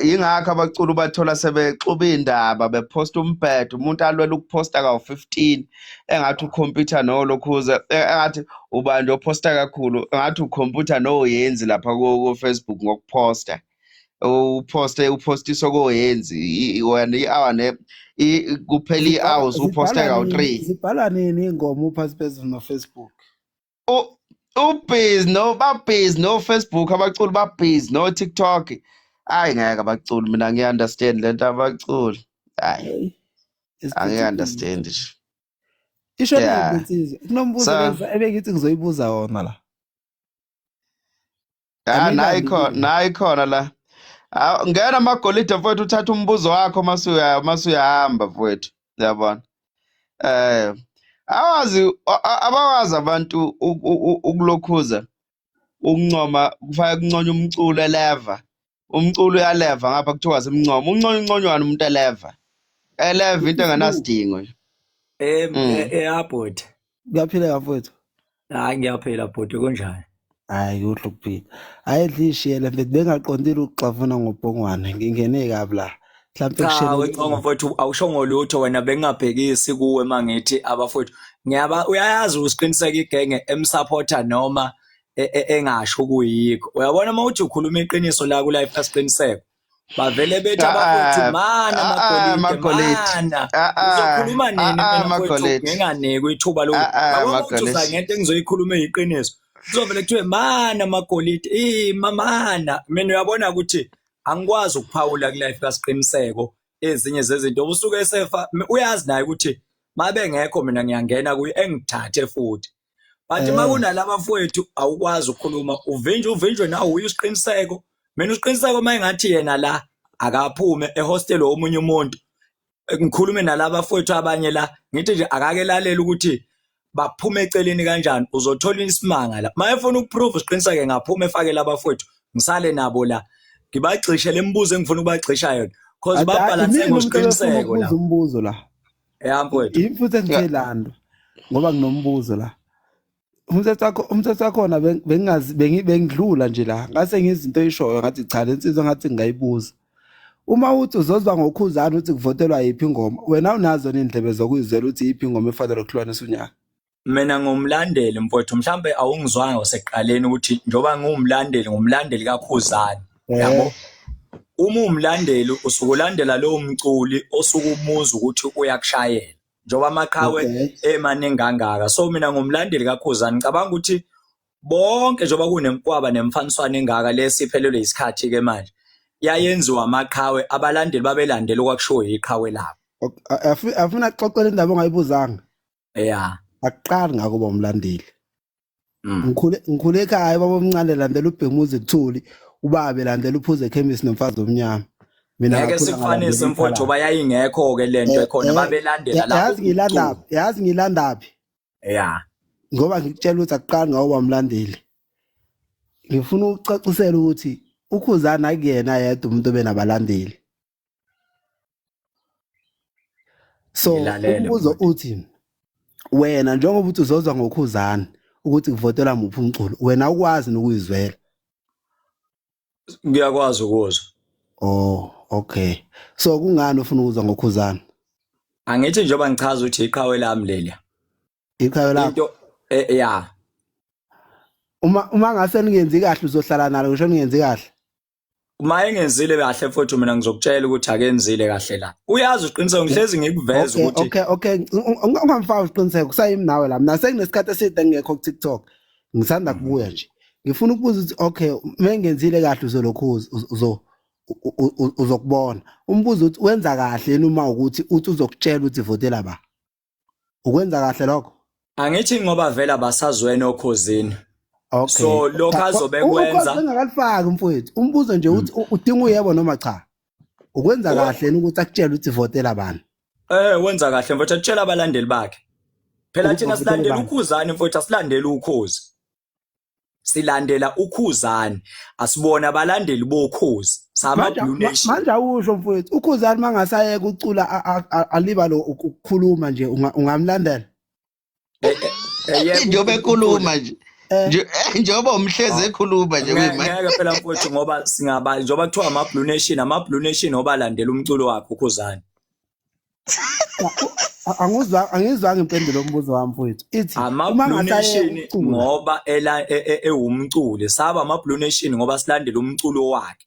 Ingakho abaculi bathola sebexuba indaba bephosta umbhedo, umuntu alwela ukuphosta kawu-15 engathi ukhompyutha nolokhuza, engathi ubani ophosta kakhulu, engathi ukhompyutha noyenzi lapha ku-Facebook ngokuphosta. Uphoste uphostiswa koyenzi wena i-hour ne kuphela i-hours uphoste kawu-3. Zibhala nini ingoma uphansi phezulu no-Facebook? Ubhizi no babhizi no Facebook, abaculi babhizi no TikTok. Hayi ngeke abaculi, mina ngiya-understand lento abaculi. Hayi angiyi-understand nje. Isho nini insizwa? Kunombuzo ebengithi ngizoyibuza wona la. Ah nayi khona, nayi khona la. Ngena amagolide mfowethu, uthatha umbuzo wakho masuyahamba mfowethu. Uyabona? Awazi abawazi abantu ukulokhuza ukuncoma, kufake kunconya umculo eleva. Umculo uyaleva ngapha kuthiwa simncoma. Unconya unconywana umuntu eleva. Eleva into engenasidingo nje. Bhuti. Kuyaphileka mfowethu? Hayi ngiyaphila bhuti, kunjani? Hayi kuhle ukuphila. Hayi dlishiyele mfethu, bengaqondile ukuxavuna ngobhongwane, ngingene kabi la. Mhlawumbe Cha wecongo mfowethu, awushongo lutho wena, bengingabhekisi kuwe mangithi abafowethu. Ngiyaba uyayazi usiqiniseka igenge emsupporter noma engasho kuyikho. Uyabona uma uthi ukhuluma iqiniso la ku life kasiqiniseko. Bavele bethi abafowethu mana amagolide mana. Uzokhuluma nini mina mfowethu nginganikwa ithuba lokuthi yabona ukuthi uza ngento engizoyikhuluma iqiniso. Kuzovele kuthiwe mana amagolide, mamana. Mina uyabona ukuthi angikwazi ukuphawula ku life kasiqiniseko ezinye zezinto usuke esefa uyazi naye ukuthi Mabengekho mina ngiyangena kuyo engithathe futhi. But uma kunalaba mfowethu awukwazi ukukhuluma uvinjwe uvinjwe nawe uye usiqiniseko. Mina usiqiniseko uma engathi yena la akaphume ehostel womunye umuntu ngikhulume nalaba fowethu abanye la ngithi nje akake lalela ukuthi baphume eceleni kanjani uzothola isimanga la uma efuna ukuprove siqiniseke ngaphuma efake labafowethu ngisale nabo la ngibagxishe lemibuzo engifuna ukubagxisha yona cause babhalanse ngosiqiniseko la umbuzo la ya mfowethu yimi futhi engithelando ngoba nginombuzo la umthetho wakho umthetho wakhona bengingazi bengidlula nje la ngase ngizinto oyishoyo ngathi cha le nsizwa ngathi ngingayibuza uma uthi uzozwa ngokhuzana ukuthi kuvotelwa yiphi ingoma wena unazo nendlebe zokuyizwela ukuthi yiphi ingoma efanele ukuhlukanisa unyaka mina ngumlandeli mfowethu mhlambe awungizwanga usekuqaleni ukuthi njengoba ngiwumlandeli ngumlandeli kaKhuzani yabo uma uwumlandeli usuke ulandela lowo mculi osuke umuza ukuthi uyakushayela njengoba amaqhawe emaningi kangaka so mina ngumlandeli kaKhuzani ngicabanga ukuthi bonke njengoba kunemkwaba nemfaniswano engaka lesiphelelwe isikhathi ke manje yayenziwa amaqhawe abalandeli babelandela okwakushiwo yiqhawe labo afuna kuxoxela indaba ongayibuzanga ya akuqali ngakuba umlandeli Ngikhule ngikhule ekhaya baba omncane landela ubhemuzi kuthuli ubaba elandela uphuze ekhemisi nomfazi omnyama mina ngeke sikufanise mfowethu bayayingekho ke lento eh, ekhona eh, babelandela lapho yazi ngilandaphi yazi ngilandaphi ya ngoba ngikutshela ukuthi akuqali ngawo wamlandeli ngifuna ukucacisela ukuthi ukhuzana akuyena yedwa umuntu obenabalandeli so umbuzo uthi wena njengoba uthi uzozwa ngokhuzana ukuthi kuvotelwa muphi umculo wena ukwazi nokuyizwela ngiyakwazi ukuzwa oh okay so kungani ufuna ukuzwa ngokhuzana angithi njengoba ngichaza ukuthi iqhawe lami leliya iqhawe lakho into eh, ya uma ngase ningenzi kahle uzohlala nalo ngisho ningenzi kahle uma engenzile kahle futhi mina ngizokutshela ukuthi akenzile kahle la uyazi uqiniseko ngihlezi ngikuveza ukuthi okay okay ungamfaki uqiniseko kusayimi nawe la mina senginesikhathi eside ngingekho ku TikTok ngisanda kubuya nje ngifuna ukubuza ukuthi okay mengenzile kahle uzolokhu uzo uzokubona umbuzo uthi wenza kahle yini uma ukuthi uthi uzokutshela ukuthi votela ba ukwenza kahle lokho angithi ngoba vela basazwene okhozini okay so lokho azobe kwenza engakalifaki mfowethu umbuzo nje uthi udinga uyebo noma cha ukwenza kahle yini ukuthi akutshele ukuthi votela bani eh wenza kahle mfowethu atshela abalandeli bakhe phela thina silandela ukhuzani mfowethu asilandeli ukhozi silandela ukhuzani asibona abalandeli bokhozi sama blue nation manje awusho mfowethu ukhuzani mangasayeka ucula alibale ukukhuluma nje ungamlandela eh, eh, eh, njengoba ekhuluma nje njengoba umhlezi ekhuluma nje ngeke phela mfowethu ngoba singaba njengoba kuthiwa ama blue nation ama blue nation obalandela umculo wakhe ukhuzani Angizwa angizwanga impendulo yombuzo wami mfowethu. Ithi uma Blue Nation ngoba ela e, e, ewumculi saba ama Blue Nation ngoba silandela umculo wakhe.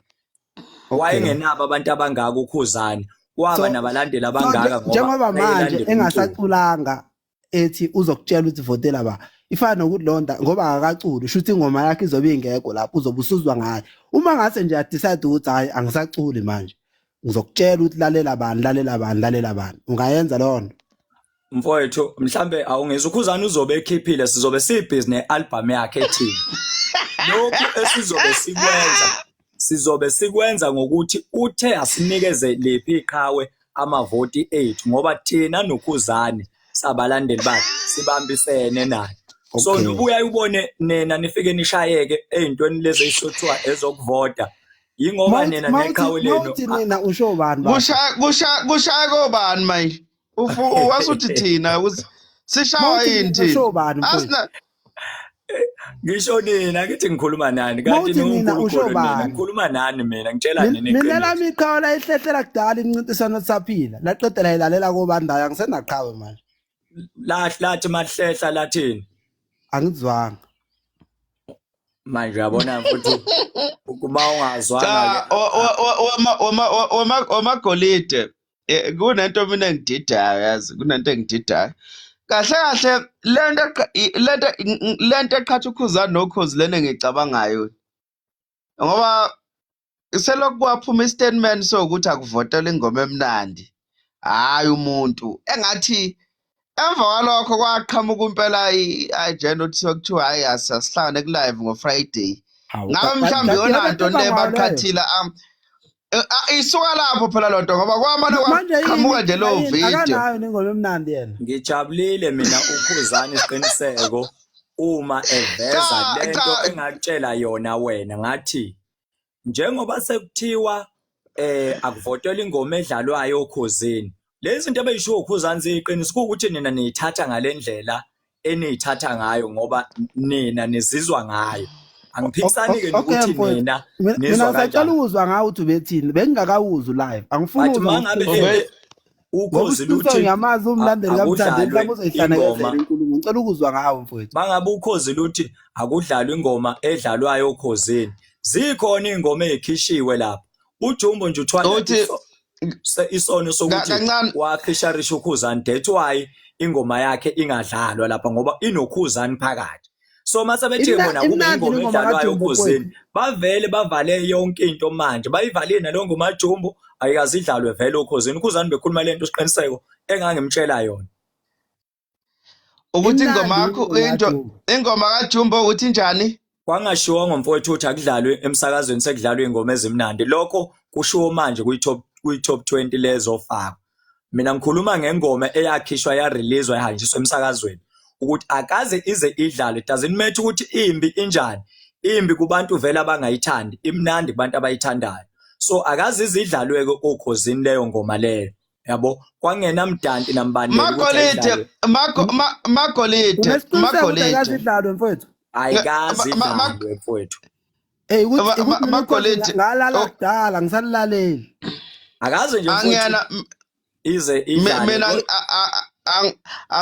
Wayengenabo abantu abangaka uKhuzani waba nabalandeli abangaka ngoba njengoba manje engasaculanga ethi uzokutshela ukuthi votela ba ifana nokuthi londa ngoba akakaculi shuthi ingoma yakhe izobe ingekho lapho uzobe usuzwa ngayo uma ngase nje adecide ukuthi hayi angisaculi manje ngizokutshela ukuthi lalela bani lalela bani lalela bani ungayenza leyo nto mfowethu mhlambe awungizwa ukhuzani uzobe ekhiphile sizobe sibhizi ne-album yakhe ethini lokhu esizobe sikwenza sizobe sikwenza ngokuthi uthe asinikeze liphi iqhawe amavoti ethu ngoba thina noKhuzani sabalandeli bakhe sibambisene naye so okay. Ubuya ubone nina nifike nishayeke ey'ntweni lezi ey'sothiwa ezokuvota yingoba nina neqhawe lenu mawuthi nina usho bani kushaya kobani manje wasuthi thina ukuthi sishawa yini thina asina ngisho nina ngithi ngikhuluma nani kanti niwunkulunkulu nina ngikhuluma nani mina ngitshela nina mina lami iqhawe la ihlehlela kudala imncintiswano saphila laqedela ilalela kobandayo angisenaqhawe manje lathi mahlehla lathini angizwanga manje uyabona futhi uma ungazwanga cha wamagolide eh, kunento mina engididayo yazi kunento engididayo kahle kahle lento lento lento eqhatha ukhuzani nokhozi lena engicabangayo ngoba selokhu kwaphuma istatement sokuthi akuvotela ingoma emnandi hhayi umuntu engathi Emva kwalokho kwaqhamuka impela i-agenda othiwa kuthiwa hhayi asihlangane ku-live ngo-Friday. Hawu, Ngabe mhlawumbe kanti iyona yona nto nto le ebangwayo leyo. baqhathile isuka lapho phela loo nto ngoba kwamane Manje yini kwaqhamuka nje inkinga leyo yini? video. Akanayo nengoma emnandi yena. Ngijabulile mina uKhuzani Siqiniseko uma eveza Cha lento cha engakutshela yona wena ngathi njengoba sekuthiwa akuvotelwa ingoma edlalwayo okhozini. Lezi zinto ebeyishiwo uKhuzani ziyiqiniso kuwukuthi nina niyithatha ngalendlela eniyithatha ngayo ngoba nina nizizwa ngayo. Angiphikisani-ke Okay nokuthi mfowethu. nina Mina nizwa mina ngisacela kanjani. ukuzwa ngawe ukuthi ubethini. Bengingakawuzwa live. Angifuni But ukuzwa mangabe ngokuqiniseka. Ube Ngoba ukhozi uSiqiniseko luthi ngiyamazi umlandeli kaMthandeni akudlalwe mhlawumbe uzoyihlanekezela ingoma inkulumo. Ngicela ukuzwa ngawe mfowethu. mangabe ukhozi luthi akudlalwe ingoma edlalwayo okhozini, zikhona iy'ngoma ey'khishiwe lapha. UJumbo nje uthwala uthi isono sokuthi kancane wafisharisha uKhuzani, that's why ingoma yakhe ingadlalwa lapha ngoba inoKhuzani phakathi. So mase bethe bona kube Imnandi ingoma ingoma edlalwayo kaJumbo okhozini, mfowethu. bavele bavale yonke into manje, bayivalile naleyo ngoma kaJumbo, ayikaze idlalwe vele okhozini. uKhuzani bekhuluma lento Siqiniseko engangimtshela yona. Ukuthi ingoma Imnandi yakho ingoma into kaJumbo. ingoma kaJumbo uthi njani? Kwangashiwo ngomfowethu ukuthi akudlalwe emsakazweni sekudlalwe ingoma ezimnandi. Lokho kushiwo manje kwi-top 20 lezo ofakwa. Mina ngikhuluma ngengoma eyakhishwa yareleaswa yahanjiswa emsakazweni ukuthi akaze ize idlalwe. Doesn't matter ukuthi imbi injani. Imbi kubantu vele abangayithandi, imnandi kubantu abayithandayo. So akaze ize idlalwe ke okhozini leyo ngoma leyo. Yabo, kwangenamdanti nambandela ukuthi Magolide ayidlalwe. Magolide Unesiqiniseko ukuthi Magolide akaze idlalwe mfowethu. Ayikaze idlalwe mfowethu. Hey ukuthi ukuthi mina ukhozi Magolide ngalala kudala ngisalilaleli. Akaze nje mfowethu angiyana ize idlalwe.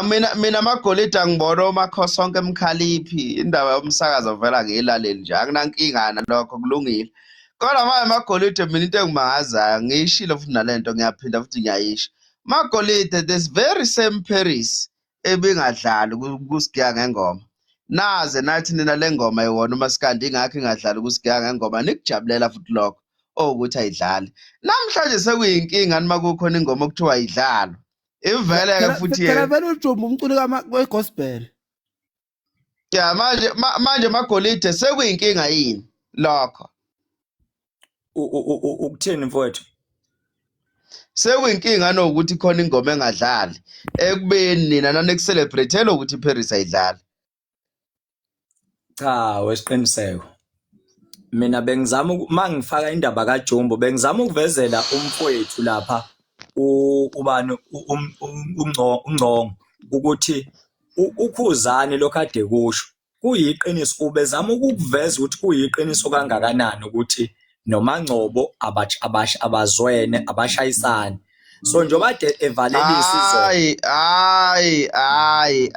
Mina mina Magolide angibona omakhosi onke emkhaliphi indaba yomsakazo vela ngiyilaleli nje akunankinga nalokho kulungile. Kodwa manje Magolide mina into engimangazayo ngiyishilo futhi nalento ngiyaphinda futhi ngiyayisho. Magolide this very same Paris ebingadlali kusigiya ngengoma. Naze nathi nina le ngoma iwona umaskandi ingakho ingadlali kusigiya ngengoma nikujabulela futhi lokho owukuthi ayidlali. Namhlanje sekuyinkinga nima kukhona ingoma okuthiwa ayidlalwa. Ivele ke Phela futhi phela vele uJumbo umculi we-gospel. Ya manje manje Magolide sekuyinkinga yini lokho? Ukuthini mfowethu? Sekuyinkinga nokuthi khona ingoma engadlali ekubeni nina nanikucelebrate ukuthi iParis ayidlali. Cha wesiqiniseko. Mina bengizama mangifaka indaba kaJumbo bengizama ukuvezela umfowethu lapha ubani uNgcongo ukuthi uKhuzani lokho ade kusho kuyiqiniso, ubezama ukukuveza ukuthi kuyiqiniso kangakanani ukuthi noMangcobo abazwene abashayisani. So njengoba ade evalelisa izolo. Hayi hayi hayi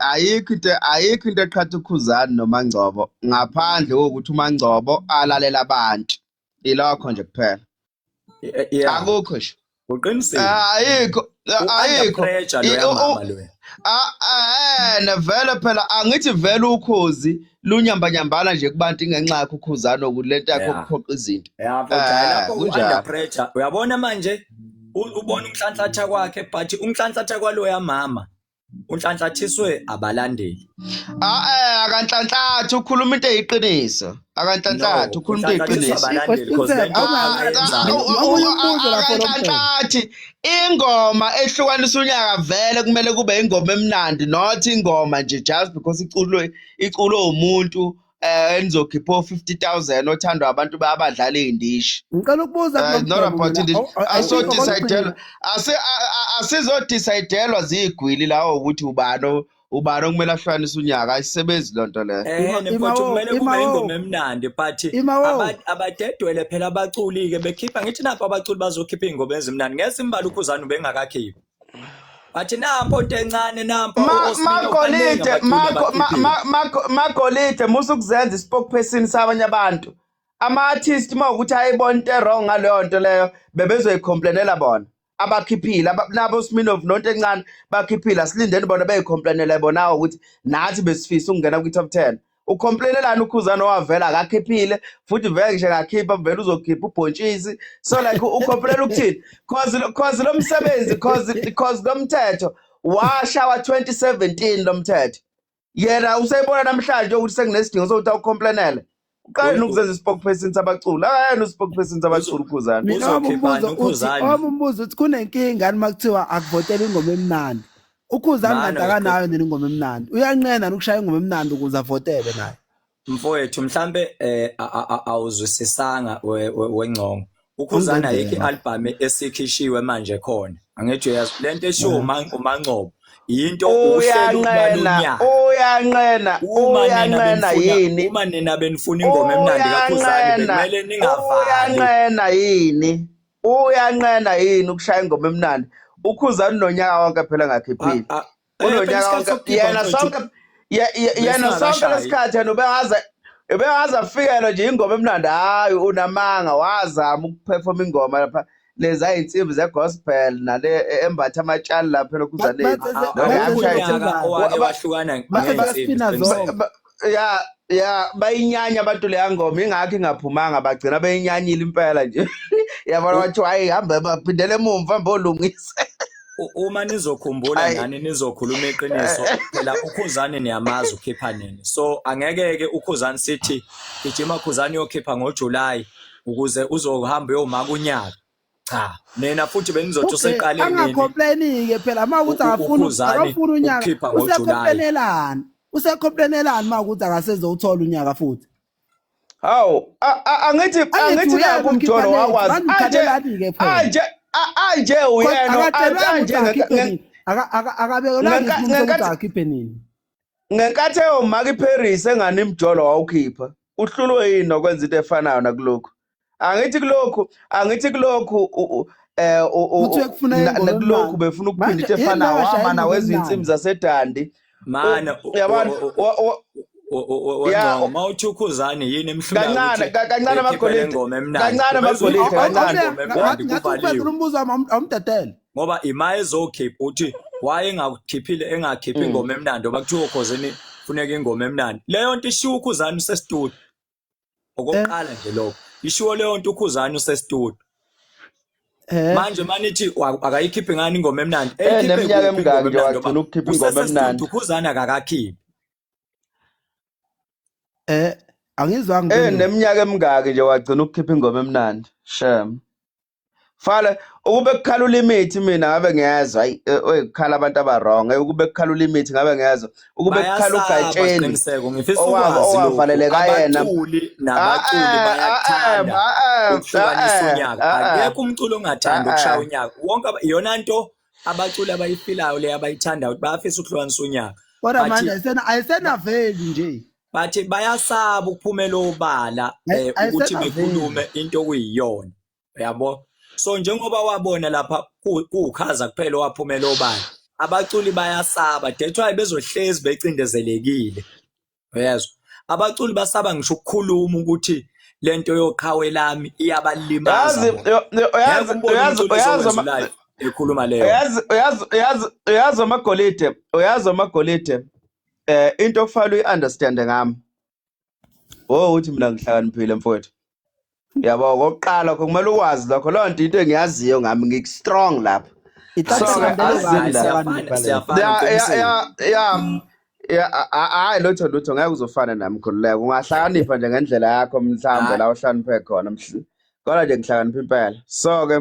ayikho into eqhatha uKhuzani noMangcobo ngaphandle kokuthi uMangcobo alalela abantu. Ilokho nje kuphela. Yeah. Akukho nje. Uqinisile. Ayikho U-under ayikho. pressure loya mama loya. Nevele phela angithi vele ukhozi lunyambanyambana nje kubantu ingenxa yakho uKhuzani ukuthi lento yakho ukuphoqa izinto. Yeah, mfowethu, hayi lapho u-under pressure. Uyabona manje ubona umhlanhlatha kwakhe but umhlanhlatha kwaloya mama unhlanhlathiswe abalandeli. Akanhlanhlathi ukhuluma into eyiqiniso. Akanhlanhlathi ukhuluma into eyiqiniso. Abalandeli because lento ayenzayo. Omunye umbuzo lapho lo mfowethu. Akanhlanhlathi ingoma ehlukanisa unyaka vele kumele kube ingoma emnandi not ingoma nje just because iculwe umuntu enizokhipha 50,000 othandwa abantu abadlala izindishi. Ngicela ukubuza It's not about indishi. Asodecidelwa asizodecidelwa zigwili lawo ukuthi ubani okumele ahlukanise unyaka, ayisebenzi lonto leyo. Mfowethu kumele kube ingoma emnandi but abadedwele phela abaculi ke bekhipha ngithi napho abaculi bazokhipha ingoma ezimnandi ngeke simbale uKhuzani ubengakakhiphi. But nampo into encane nampo Magolide Magolide musukuzenza ispokesperson sabanye abantu. Ama-artist uma ukuthi ayibona into wrong ngaleyo nto leyo bebezoyicomplainela bona. Abakhiphile nabo Smirnoff nonto encane bakhiphile asilindeni bona beyicomplainele bona ukuthi nathi besifisa ukungena kwi-top 10. Ucomplainelani uKhuzani owavela akakhiphile futhi vele ngisho akakhipha vele uzokhipha ubhontshisi. So like ucomplainela ukuthini? Cause lo msebenzi cause lo mthetho Washawa 2017 lo mthetho. Yena useyibona namhlanje ukuthi sekunesidingo sokuthi awucomplainele. Uqale nokuzenza i-spokesperson sabaculi. Akayena u-spokesperson sabaculi uKhuzani. Mina wami Uzokhiphani umbuzo uthi uKhuzani? wami umbuzo uthi kunenkinga yini uma kuthiwa akuvotele ingoma emnandi. UKhuzani Mana kanti akanayo nini ingoma emnandi. Uyanqena ukushaya ingoma emnandi ukuze avotelwe naye. Mfowethu mhlambe awuzwisisanga wengcongo. UKhuzani ayikho Ungenzeka. i-album esikhishiwe manje khona. Angithi uyazi lento eshiwo uMangcobo yinto uhlelo Uyanqena, lwalunyaka. uyanqena, Uma nina uyanqena benifuna yini? uma nina benifuna ingoma emnandi kaKhuzani Uyanqena, bekumele ningavali. uyanqena yini? Uyanqena yini ukushaya ingoma emnandi? uKhuzani unonyaka wonke phela engakhiphile. Phela Unonyaka isikhathi wonke sokukhipha yena mfowethu sonke yena sonke besingakashayi. lesikhathi yena ubengaze afikelwe nje ingoma emnandi. Hayi, unamanga, wazama ukuperform ingoma lapha leza insimbi ze-gospel nale embatha amatshali lapha elokhuzaneni. Bathe Noma bathe yamshaya Awukho unyaka selokhuzana. owake wahlukana Bathe ngey'nsimbi baspina Qiniseko. zonke. Ya ya, bayinyanya abantu leya ngoma, ingakho ingaphumanga, bagcina beyinyanyile impela nje. Yabona bathi hayi, hambe baphindele emumva, hambe olungisa. Uma nizokhumbula Hayi. nani nizokhuluma iqiniso phela, uKhuzani niyamazi ukhipha nini, so angeke-ke uKhuzani sithi gijima Khuzani uyokhipha ngoJulayi ukuze uzohamba uyomaka unyaka. Cha, nina futhi benizothi Okay, useqale nini angacomplaini-ke phela uma ukuthi akafuni uKhuzani akafuni unyaka. ukukhipha ngoJulayi. Usecomplainelani? Usecomplainelani uma ukuthi akasezowuthola unyaka futhi? Hawu, angithi Angithi angithi uyena nakho okhipha umjolo late, wakwazi manje anje ukhalelani-ke phela? anje anje Cause uyena akatshelwanga anje ukuthi akakhiphe nini. Akabekelwanga isinqumo sokuthi ngenkathi akakhiphe nini. ngenkathi eyomaka iParis engani imjolo wawukhipha, uhlulwe yini nokwenza into efanayo nakulokhu? Angithi kulokhu Kuthiwe kufuneka ingoma nakulokhu emnandi. befuna ukuphinda Manje into yini efanayo, angashaya wama ingoma nawenza emnandi? insimbi zaseDandi. Mana Uyabona ya wengcongo, uma uthi uKhuzani yini emhlulayo kancane ukuthi kancane ekhiphe le amagolide, ngoma emnandi, kancane ubezoyikhipha amagolide, kancane. ingoma emnandi Ngathi kuvaliwe. uphendula umbuzo wami awumdedele. Ngoba ima ezokhipha uthi wayengakukhiphile engakhiphi ingoma emnandi ngoba kuthiwa uKhozini funeka ingoma emnandi. Leyo nto ishiwo uKhuzani usestudio. Okokuqala nje lokho ishiwo leyo nto uKhuzani usestudio. Manje manithi akayikhiphi ngani ingoma emnandi, eyikhiphe Neminyaka kuphi ingoma emingaki nje emnandi wagcina ngoba ukukhipha ingoma usesestudio emnandi? uKhuzani akakakhiphi. Angizwanga impendulo. Neminyaka emingaki nje wagcina ukukhipha ingoma emnandi? Shem. Fale ukube kukhala imithi mina ngabe ngiyezwa, hayi kukhala abantu aba-wrong. Ukube kukhala imithi ngabe ngiyezwa. Ukube kukhala Bayasaba uGatsheni Siqiniseko, ngifisa ukwazi lokhu. owavaleleka yena. Abaculi nabaculi bayakuthanda ukuhlukanisa unyaka. Akekho umculo ongathandi ukushaya unyaka. Wonke iyona nto abaculi abayifilayo le abayithandayo ukuthi bayafisa ukuhlukanisa unyaka. Kodwa Bathi manje ayisena value nje. bathi bayasaba ukuphumela obala ukuthi Ayisena value. bekhulume into okuyiyona. Uyabo? So njengoba wabona lapha kuwukhaza kuphela owaphumela obala. Abaculi bayasaba, that's why bezohlezi becindezelekile. Uyezwa? Abaculi basaba ngisho ukukhuluma ukuthi lento yoqhawe lami iyabalimaza Yazi bona. Ngeke uyazi umbone uyazi umculi uyazi ozokwenza ulive ekhuluma leyo. Uyazi uyazi uyazi uyazi amagolide, uyazi amagolide, into okufanele uyi-understand ngami oh uthi mina ngihlakaniphile mfowethu. Yabo, okokuqala lokho kumele ukwazi lokho, leyo nto into engiyaziyo ngami, ngi-strong lapha. Ithatha So-ke ilandele azini kabi la Siyafana inhlakanipho leyo. siyafana Ya ya uqinisile. ya ya ya, hayi lutho lutho, ngeke uzofana nami, khululeka. Ungahlakanipha nje ngendlela yakho mhlawumbe Hayi la uhlakaniphe khona, kodwa nje ngihlakanipha impela. So-ke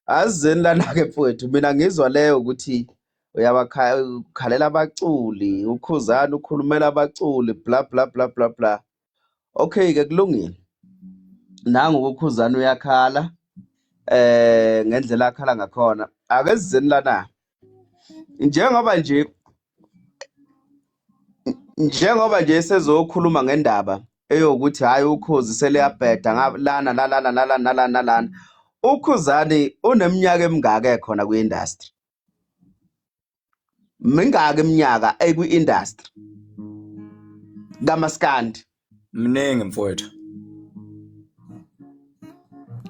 azini lana-ke mfowethu, mina ngizwa leyo ukuthi uyabakhalela abaculi, uKhuzani ukhulumela abaculi, bla bla bla bla bla. Okay-ke kulungile, nangu uKhuzani uyakhala ngendlela akhala ngakhona. Ake sizeni lana, njengoba nje sezokhuluma ngendaba eyokuthi hayi uKhozi seliyabheda lana lalana nalana nalana nalana, uKhuzani uneminyaka emingaka ekhona kwi-industry? Mingaki iminyaka ekwi-industry kamaskandi? Mningi mfowethu.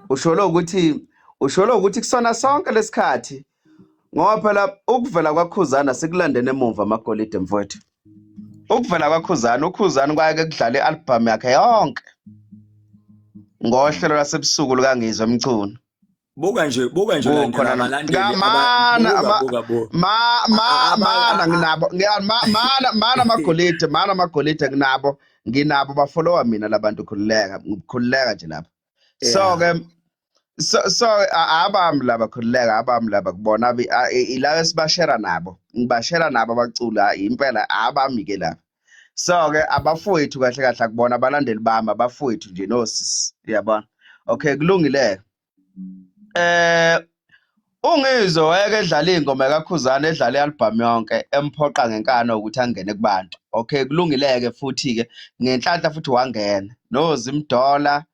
Usholo ukuthi kusona sonke lesikhathi, ngoba phela ukuvela kwaKhuzana sikulandene emuva amagolide mfowethu. Ukuvela kwaKhuzani, uKhuzani kwayeke kudlala i-album yakhe yonke ngohlelo lwasebusuku lukaNgizwe Mchunu. Buka nje, buka nje ulandela Kukhona abalandeli ngamana buka ama buka buka. ma ma Aba mana nginabo mana mana amagolide, mana amagolide nginabo, nginabo bafollowa mina labantu, khululeka, khululeka nje lapha. So yeah. ke so abami laba, khululeka, abami laba kubona ila esibashera nabo, ngibashera nabo abacula impela abami ke lapha. So ke abafowethu kahle kahle akubona abalandeli bami, abafowethu nje nosisi, uyabona. Okay, kulungile. UNgizwe wayeke edlala ingoma kaKhuzani, edlala i-album yonke, emphoqa ngenkani ukuthi angene kubantu. Okay, kulungile-ke futhi-ke ngenhlanhla futhi wangena noZimdola.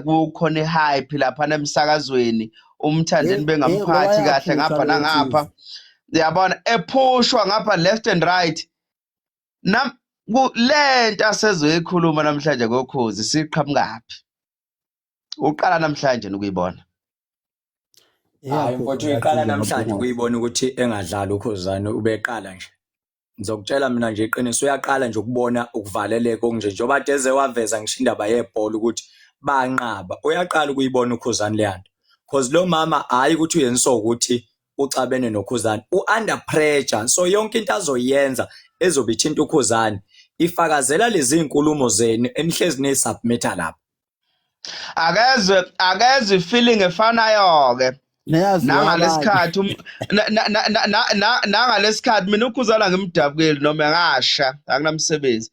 Kukhona i-hype lapha emsakazweni, uMthandeni bengamphathi kahle Ngoba ngapha yaphusha leyo nangapha, TV. uyabona, ephushwa ngapha left and right. Nam lento asezoyikhuluma namhlanje ngokhozi siqhamukaphi? Uqala namhlanje ukuyibona. Hayi Iyaphusha mfowethu, la uyiqala TV namhlanje maphumulo. ukuyibona ukuthi engadlali uKhuzani, ubeqala nje. Ngizokutshela mina nje iqiniso, uyaqala nje ukubona ukuvaleleka okunje, njengoba ade waveza ngisho indaba yebhola ukuthi banqaba. Uyaqala ukuyibona uKhuzani leya nto. Cause lo mama hayi ukuthi uyenziwa ukuthi uxabene noKhuzani, u-under pressure, so yonke into azoyenza ezobe ithinta uKhuzani ifakazela lezi zinkulumo zenu enihlezi nisubmit-a lapha. Akezwe, akezwe feeling efanayo ke. Neyaziwa abanye. Nangalesikhathi nangalesikhathi mina uKhuzana ngimdabukeli noma ngasha akunamsebenzi.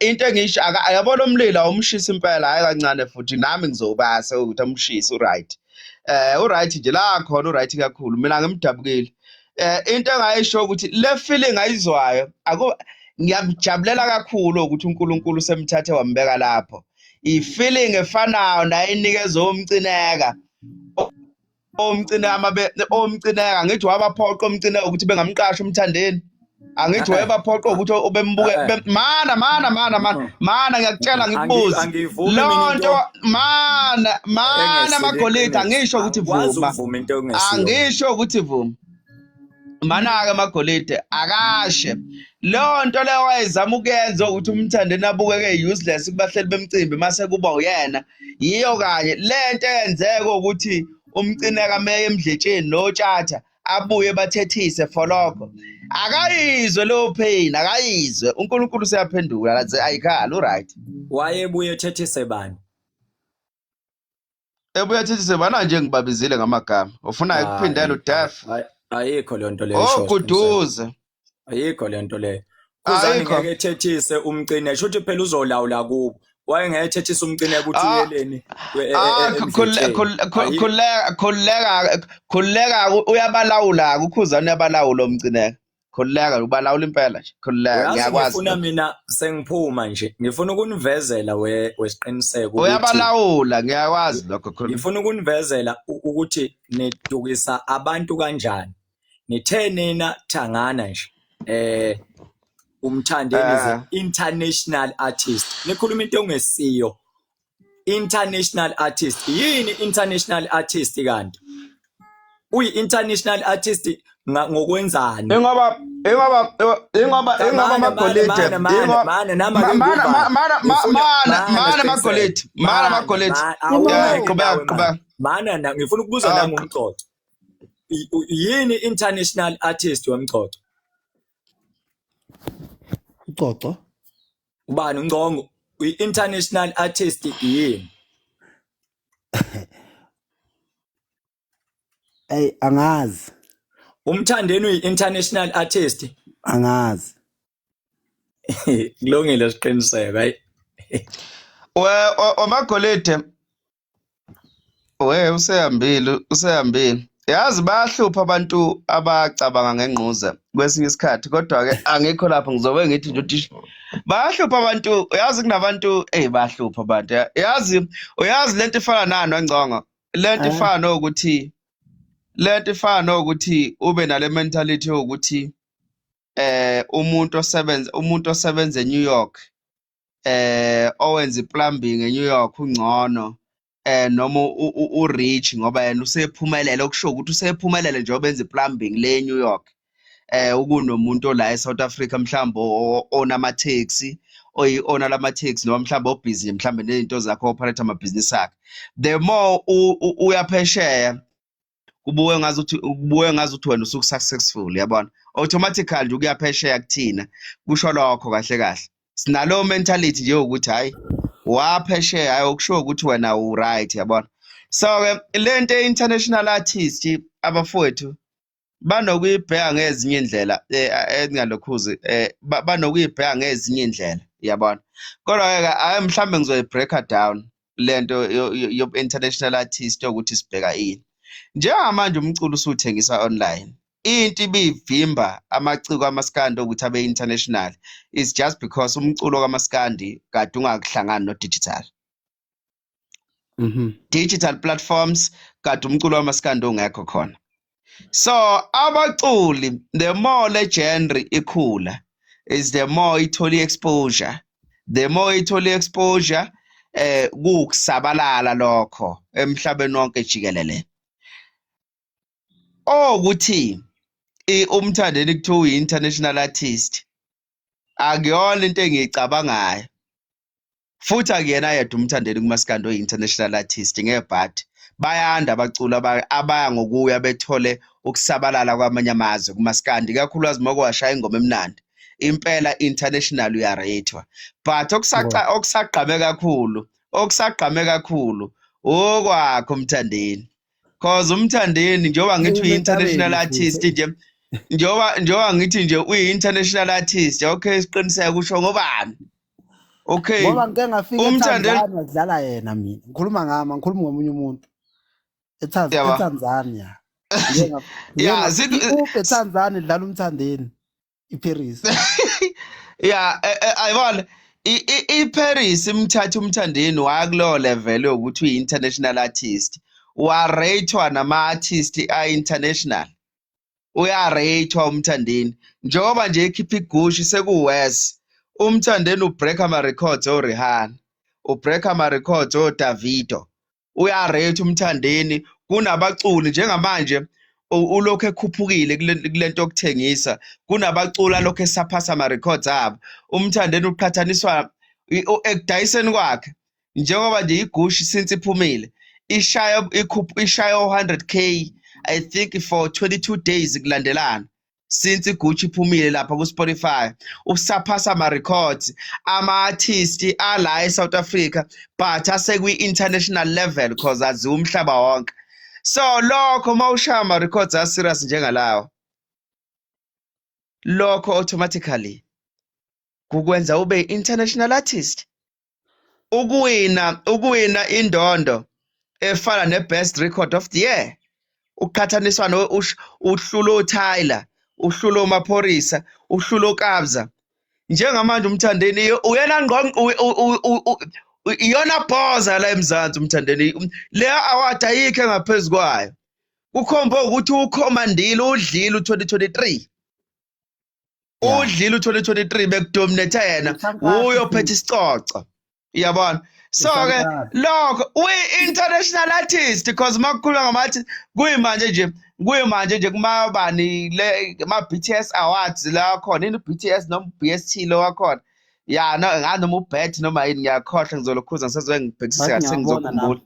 Into engisho ayabona umlilo awumshisa impela, hayi kancane futhi nami ngizobasa ukuthi amshise, uright. Uright nje la khona, uright kakhulu, mina ngimdabukeli. Into engayisho ukuthi le feeling ayizwayo aku ngiyamjabulela kakhulu ukuthi uNkulunkulu semthathe wambeka lapho. I-feeling efanayo nayinikeza uMcineka. Omcineka mabe omcineka ngithi wabaphoqa omcineka ukuthi bengamqasha uMthandeni. Angithi wayebaphoqa ukuthi ubembuke mana mana mana mana mana ngiyakutshela ngikubuze. Angivumi mina Lonto into mana mana engesilo amagolide, iqiniso. angisho ukuthi Angikwazi vuma. ukuvuma into engesiyo. Angisho ukuthi vuma. Mana ke amagolide akashe. Leyo nto leyo wayezama ukuyenza ukuthi uMthandeni abukeke useless kubahleli bemcimbi mase kuba uyena. Yiyo kanye lento eyenzeka ukuthi uMcineka meye emdletsheni noTshatha abuye bathethise for lokho. Akayizwe leyo pain, akayizwe. uNkulunkulu useyaphendula lathi ayikhala, uright. Wayebuye ethethise bani? Ebuye ethethise bana nje ngibabizile ngamagama. Ufuna ukuphindela uDef? Ayikho leyo nto leyo. Oh, kuduze. Ayikho le nto leyo. Khuzani Ayikho. ngeke ethethise uMcine, shuthi phela uzolawula kubo. Wayengeke ethethise uMcine ukuthi uyeleni emdletsheni. Ayikho. Khuleka, khuleka, khuleka, uyabalawula uKhuzani, uyabalawula uMcineka. Khuleka, ubalawula impela nje. Khuleka, Uyazi ngiyakwazi ngifuna lokho. mina sengiphuma nje, ngifuna ukunivezela we wesiqiniseko ukuthi Uyabalawula, ngiyakwazi lokho, khuleka. Ngifuna ukunivezela ukuthi nidukisa abantu kanjani. Nithe nina thangana nje uMthandeni is an international artist. Nikhuluma into ongesiyo. International artist. Yini international artist kanti? Uyi international artist ngokwenzani? Ingoba ingoba ingoba Cha, ingoba mana, mana, amagolide, mana, mana, ingoba mana, nama mana, ngikubala. mana, Ngifuna mana, mana mana siqiniseke. amagolide, mana Mana, amagolide. mana, Yeah, awungeke qhubeka, nawe qhubeka. mana. Mana na ngifuna ukubuza nami umxoxo. Yini international artist wemxoxo? Uxoxo? Ubani uNgcongo? I-international artist yini? Ey, angazi. UMthandeni uyi-international artist? Angazi. Kulungile siqiniseko, hayi. We omagolide we usehambile, usehambile. Yazi bayahlupha abantu abacabanga ngengquza kwesinye isikhathi, kodwa ke angikho lapho, ngizobe ngithi nje uthi bayahlupha abantu. Yazi kunabantu, ey, bayahlupha abantu. Yazi, uyazi lento ifana nani Ngcongo? Lento ifana nokuthi, lento ifana nokuthi ube nale mentality yokuthi umuntu osebenza eNew York, owenza iplumbing eNew York ungcono, noma u-rich ngoba yena usephumelele, okusho ukuthi usephumelele njengoba enza iplumbing le eNew York, ukunomuntu ola eSouth Africa mhlawumbe onama taxi oyi-owner lama-taxi noma mhlawumbe obhizi mhlawumbe nezinto zakho operate amabhizinisi akhe. The more uyaphesheya kubuye ngazuthi wena usuku-successful, yabona, automatically nje ukuya phesheya kuthina kusho lokho. Kahle kahle sinalo mentality nje ukuthi hayi, waphesheya, hayi, okusho ukuthi wena u-right, yabona. So-ke lento international artist, abafowethu banokuyibheka ngezinye indlela engalokhuzi, banokuyibheka ngezinye indlela, yabona. Kodwa-ke hayi, mhlambe ngizoyi-break-a down lento yo-international artist yokuthi sibheka ini. Njengamanje umculo usuthengisa online. Into ibivimba amaciko amaskandi ukuthi abe international is just because umculo kamaskandi kade ungakuhlangani no-digital. Digital platforms kade umculo wamaskandi ungekho khona. So abaculi, the more le genre ikhula is the more ithola exposure, the more ithola exposure, kukusabalala lokho emhlabeni wonke jikelele. Okuthi uMthandeni kuthiwa uyi-international artist akuyona into engiyicabangayo, futhi akuyena yedwa uMthandeni kumaskandi oyi-international artist. Ngebhadi bayanda abaculi abaya ngokuya bethole ukusabalala kwamanye amazwe kumaskandi, ikakhulukazi uma kwashaya ingoma emnandi impela, international uyarethwa. But okusagqame kakhulu, okusagqame kakhulu okwakho uMthandeni, cause uMthandeni njengoba ngithi uyi-international artist nje, njengoba ngithi nje uyi-international artist, okay, siqiniseke kusho ngobani? Okay. Ngoba ngike ngafika eTanzania kudlala yena. Mina ngikhuluma ngami, ngikhuluma ngomunye umuntu eTanzania. Ya. eTanzania dlala uMthandeni, iParis. Ya, ayibona iParis imthatha uMthandeni waya kulowo level yokuthi uyi-international artist, wa-rate-wa nama-artist a-international. Uya-rate-wa uMthandeni njengoba nje ekhipha iGucci, sekuwes uMthandeni ubreak ama-records oRihanna, ubreak ama-records oDavido. Uya-rate uMthandeni kunabaculi njengamanje ulokhu ekhuphukile kulento yokuthengisa, kunabaculi alokhu esaphasa ama-records abo. UMthandeni uqhathaniswa ekudayiseni kwakhe, njengoba nje iGucci since iphumile ishaya ishaya 100K, I think, for 22 days kulandelana since iGucci iphumile lapha ku-Spotify. Usaphasa ama-records ama-artist ala e-South Africa but asekwi-international level because aziwa umhlaba wonke. So lokho uma ushaya ama-records a-serious njengalawo, lokho automatically kukwenza ube international artist. Ukuwina indondo efana ne-best record of the year, uqhathaniswa no uhlulo uTyler, uhlulo uMaphorisa, uhlulo uKabza. Njengamanje uMthandeni uyena ngqo iyona bhoza la eMzansi uMthandeni. Le award ayikho engaphezulu kwayo, kukhomba ukuthi ukhomandile, udlile u2023, udlile u2023, bekudominate yena, uyophethe isicoco, uyabona. So ke lokho we international artist, because makukhulunywa ngama-artist kuyimanje nje kumabani le ma BTS awards la khona, yini BTS noma BST lo wakhona, ya, no, ngazi noma ubet noma yini, ngiyakhohlwa, ngizolokhuza ngisazobe ngibhekisisa kahle, sengizokhumbula.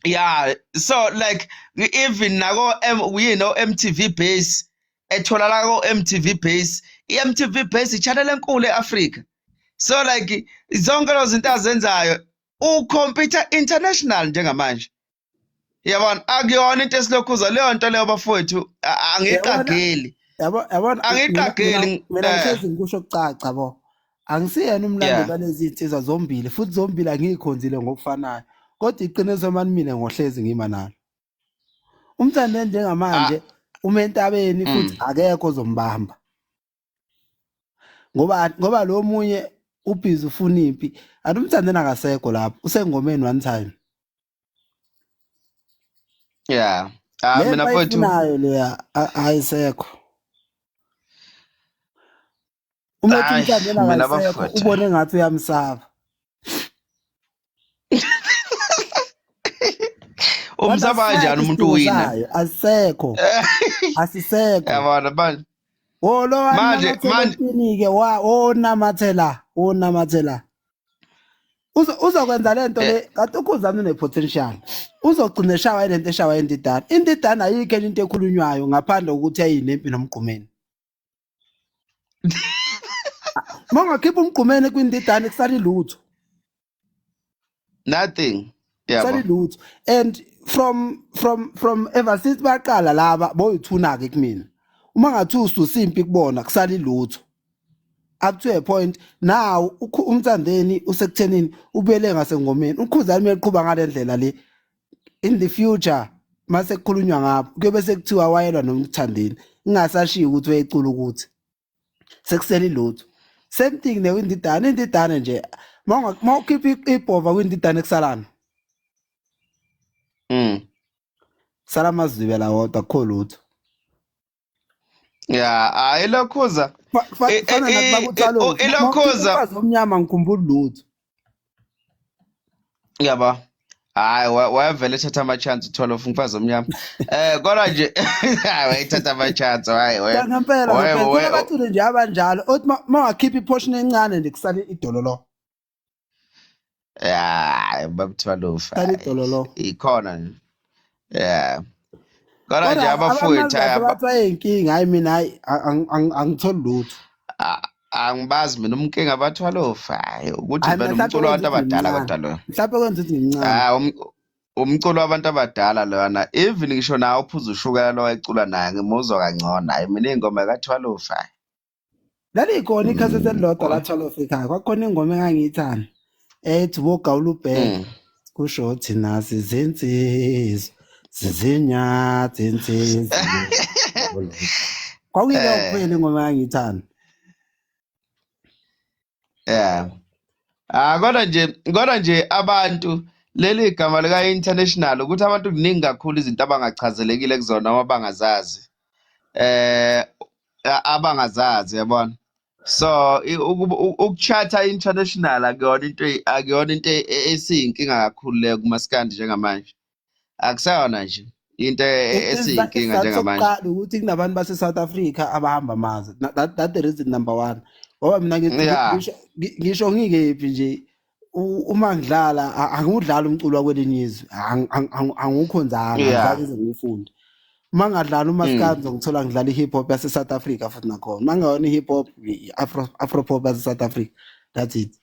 Yeah, so like even nako M, you know, MTV Base, etholakala ko MTV Base, i-MTV Base i-channel enkulu eAfrica. So like zonke lezo zinto azenzayo, ucompete international njengamanje, yabona. Akuyona into esilokhuza leyo nto leyo, bafowethu, angiqageli. Yabo, yabona. Angiqageli. Mina ngihlezi ngikusho kucaca bo, angisiyena umlandeli walezi insizwa zombili, futhi zombili angiyikhonzile ngokufanayo, kodwa iqiniso mani mina ngohlezi ngima nalo. UMthandeni njengamanje uma entabeni, futhi akekho ozombamba, ngoba lo munye ubhizi ufuna impi, anti uMthandeni akasekho lapho, usengomeni one time. Yeah, ah, le mina mfowethu ayifunayo leya ayisekho. Uma ethi Hayi, uMthandeni mina akasekho, bafowethu. ubone ngathi uyamsaba. Umsaba kanjani umuntu uwina? Asisekho, asisekho. Yabona manje. Oh lo Manje wanamathela manje empini-ke wa onamathela onamathela uzokwenza lento le kanti uKhuzani une-potential uzogcina eshawa lento eshawa indidane indidane ayikho enye into ekhulunywayo ngaphandle kokuthi ayinempi nomgqumeni uma ungakhipha umgqumeni kwindidane kusali lutho. Nothing. Yabo. Kusali lutho and from ever since baqala laba boyithuna ke kumina uma ngathi ususa impi kubona kusali lutho up to a point now uMthandeni usekuthenini ubuyele ngasengomeni uKhuzani uyeqhuba ngale ndlela le in the future mase kukhulunywa ngapho kuyobe sekuthiwa wayelwa noMthandeni ingasashiyi ukuthi wayecula ukuthi sekusele lutho same thing newindidane indidane nje mawukhipha ibhova kwindidane kusalana sala amazibe la wodwa akukho lutho. Yeah, hayi lokhuza. Fana nathi bakuthalo Ilokhuza. umfazi omnyama ngikhumbula lutho. Yabo. Hayi wayevele ethatha ama chance uthola umfazi omnyama. Kodwa nje hayi wayethatha ama chance hayi ngempela ngempela kunabaculi nje abanjalo othi ma wakhipha iportion encane nje kusale idololo. Yeah, babuthiwa kusale idololo. Ikhona nje. Yeah. Kodwa nje abafowethu abathi bayinkinga hayi mina hayi angitholi lutho. Angibazi mina umnkinga abathwalofa hayi ukuthi Hayi, vele mina umculo mhlawumbe wabantu kwenza ukuthi abadala ngimncane. kodwa lo. Mhlawumbe kwenza ukuthi ngimncane. Ah umculo wabantu abadala lona even ngisho nawe uphuza ushukela lo wayecula naye ngimuzwa kangcono hayi mina ingoma kaThwalofa. Lalikhona ikhasethi elilodwa laThwalofa ekhaya kwakukhona ingoma engangiyithanda ethi wogawula ubheke kusho thina sizinsizwa sizinyathi insizwa kwakuyileyo kuphela ingoma engangiyithanda. Yeah. Ah kodwa nje abantu leli gama lika international ukuthi abantu kuningi kakhulu izinto abangachazelekile kuzona noma abangazazi. Abangazazi yabona. So ukuchatha international akuyona into esiyinkinga kakhulu leyo kumaskandi njengamanje. Akusayona nje into esiyinkinga Isizathu njengamanje. sokuqala ukuthi kunabantu base-South Africa abahamba amazwe. That the reason number one ngoba mina ngithi ngisho ngikephi nje uma ngidlala angiwudlali umculo wakwelinye izwe angiwukhonzanga angizange ngize ngiwufunde uma ngadlala umaskandi ngithola ngidlala i-hip hop yase-South Africa futhi nakhona uma ngayona i-hip hop i-afro afro pop yase-South Africa, that's it.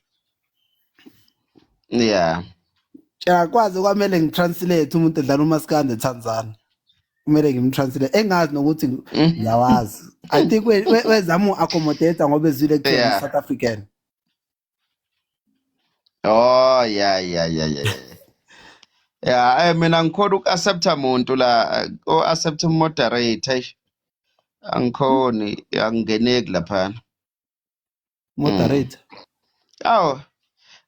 Akwazi kwamele ngitranslate umuntu edlala umaskandi eTanzania kumele ngimtranslate engazi nokuthi ngiyawazi. I think wezama u-accommodate ngoba ezwile kuthiwa South African. Oh yeah. Yeah, mina ngikhona uku-accepta muntu la o accept moderator eish. Angikhoni angingeneki laphana. Moderate. Awu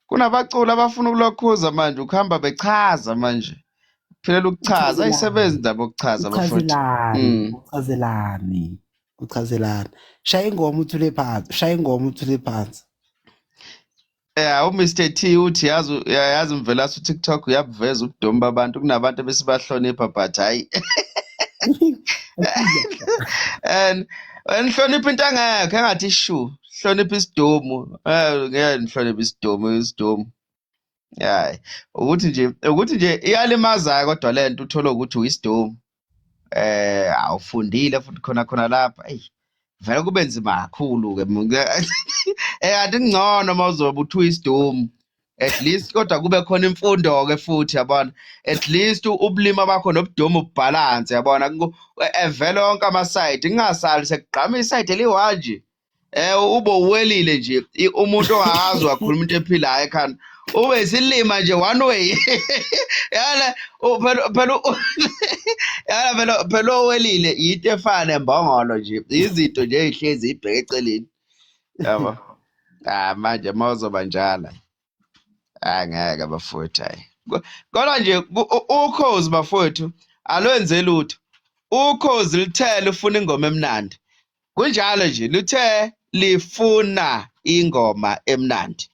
kunabaculi abafuna ukulokhuza manje ukuhamba bechaza manje. Philela ukuchaza ayisebenzi indaba yokuchaza bafowethu. Uchazelani? Mm. Uchazelani? Uchazelani? Shaya ingoma uthule phansi, shaya ingoma uthule phansi. Yeah, uMr T uthi yazi Mvelase uTikTok uyabuveza ubudomu babantu kunabantu ebesibahlonipha but hayi and hlonipha into engekho engathi shu hlonipha isidumu ngeke nihloniphe isidumu isidumu hayi ukuthi nje iyalimaza kodwa lento uthola ukuthi uyisidumu awufundile futhi khona khona lapha eyi vele kube nzima kakhulu ke kanti kungcono mawuzobe uthi uyisidumu at least kodwa kube khona imfundo ke futhi yabona at least ubulima bakho nobudumu bubalance yabona evele wonke ama-side kungasali sekugqama iside eliyi-one nje ube uwelile nje umuntu ongakazi wakhuluma into ephilayo ekhanda ube isilima nje one way yana phela yana phela owelile into efana nembongolo nje izinto nje ey'hlezi ibheke eceleni yabo. Ah manje mawuzoba njalo angeke bafowethu hayi kodwa nje ukhozi bafowethu alwenze lutho ukhozi lithele ufuna ingoma emnandi kunjalo nje luthe lifuna ingoma emnandi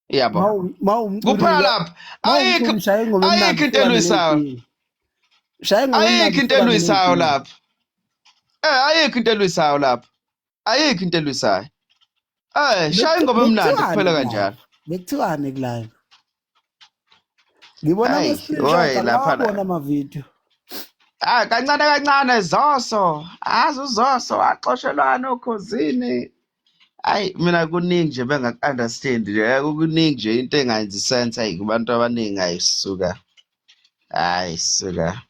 yabo Mawumculi kuphela lapho ayikho shaya ingoma emnandi ayikho into elwisayo shaya ingoma ayikho into elwisayo lapho ayikho into elwisayo lapho. Ayikho into elwisayo. Eh, shaya ingoma emnandi Bekuthiwani kuphela ku-live? kanjalo. Bekuthiwani ku-live? Ngibona Hayi, ama-screenshot oy lapha angawabona amavidiyo. Ah, kancane kancane Zoso. Azi uZoso waxoshelwana okhozini. Ayi mina kuningi nje bengaku-understand nje. Eh, kuningi nje into engayenzi sense ayi kubantu abaningi ayisuka. Hayi suka.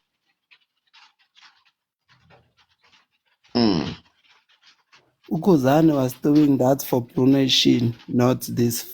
Ukhuzani was doing that for Blue Nation, not this